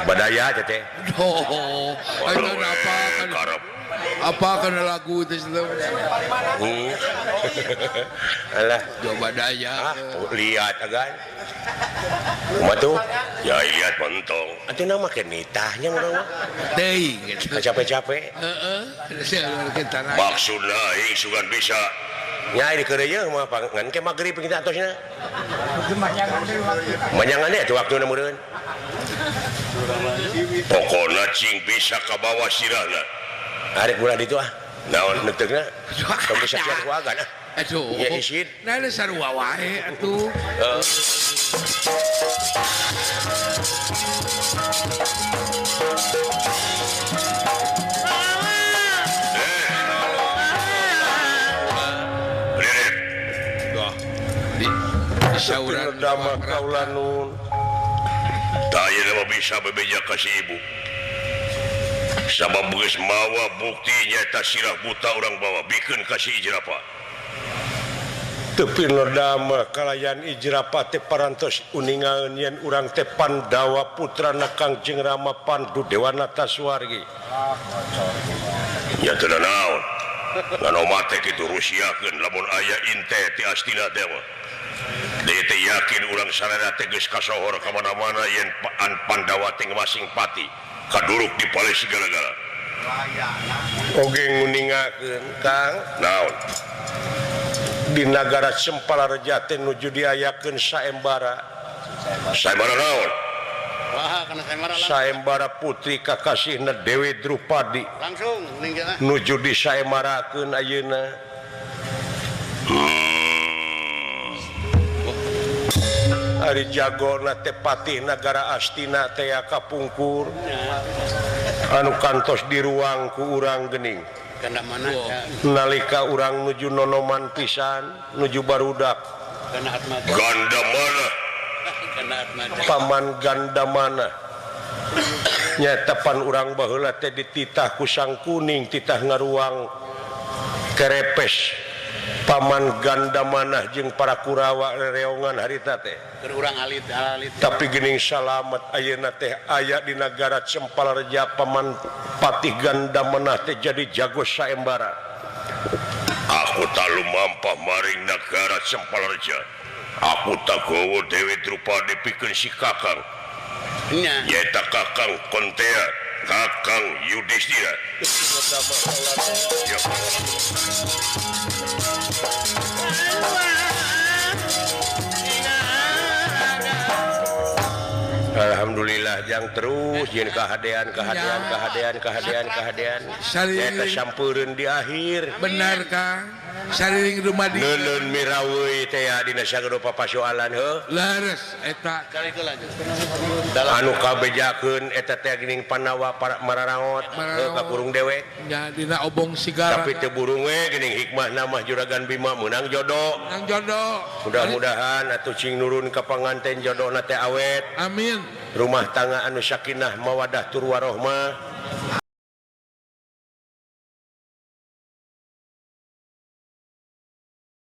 badaya teh. Oh, apa kana lagu teh Alah, coba daya. Lihat agan. Kumaha tuh? Ya lihat mentong. Atuh nama make nitahnya urang mah. Teuing gitu. Capek-capek. Heeh. Maksudna aing sugan bisa. Nya di keureuy mah ngan ke magrib kita atosna. Manyangan deui atuh waktuna meureun. Pokona cing bisa ka bawah sirahna. Arek ulah ditu ah. Naon neuteukna? Tong bisa siar ku agan ah. Aduh. Ya isin. Nah sarua wae atuh. Heeh. Sauran dama kaula nun. Tah ieu mah bisa bebeja ka si ibu. Sabab geus mawa bukti nyaeta sirah buta urang bawa bikeun ka si Ijrapa. Teu pinodama kalayan Ijrapa teh parantos uningaeun yen urang teh Pandawa putrana Kangjeng Rama Pandu Dewanata Suwargi. Nya teu naon. Ngan omat teh kitu rusiakeun lamun aya inte ti Astina teh mah. Deui teh yakin urang sarana teh geus kasohor ka mana-mana yen Pandawa teh masing pati kaduruk di palih segala-gala. Oge nguningakeun Kang. Naon? Di nagara Sempalareja teh nuju diayakeun saembara. Saembara naon? Wah, kana saembara langsung. Saembara putri kakasihna Dewi Drupadi. Langsung ninggal. Nuju disaembarakeun ayeuna. Ari jagona teh patih nagara Astina teh kapungkur anu kantos di ruang ku urang geuning. Nalika urang nuju nonoman pisan nuju barudak. Gandamana. Paman Gandamana. Nyaeta pan urang baheula teh dititah ku Sang Kuning titah ngaruang kerepes. Paman Gandamana jeung para Kurawa rereongan harita teh. Urang alit-alit. Tapi geuning salamet ayeuna teh aya di nagara Cempalareja paman Patih Gandamana teh jadi jago saembara. Aku tak lumampah maring nagara Cempalareja. Aku tak gowo Dewi Drupadi pikeun si Kakang. Nya. Nyaeta Kakang Kontea, Kakang Yudhistira. Ya. Alhamdulillah jang terus yen kahadean kahadean kahadean kahadean kahadean eta sampeureun di akhir. Benar Kang. Sariring rumadi. Neuleun miraweui teh dina sagala papasoalan heuh. Leres eta. Anu kabejakeun eta teh geuning Pandawa para mararaot heuh ka kurung dewek. Nya dina obong sigara. Tapi teu burung we geuning hikmahna mah Juragan Bima meunang jodoh. Meunang jodoh. Mudah-mudahan atuh cing nurun ka panganten jodohna teh awet. Amin. Rumah tangga anu sakinah mawadah tur warohmah.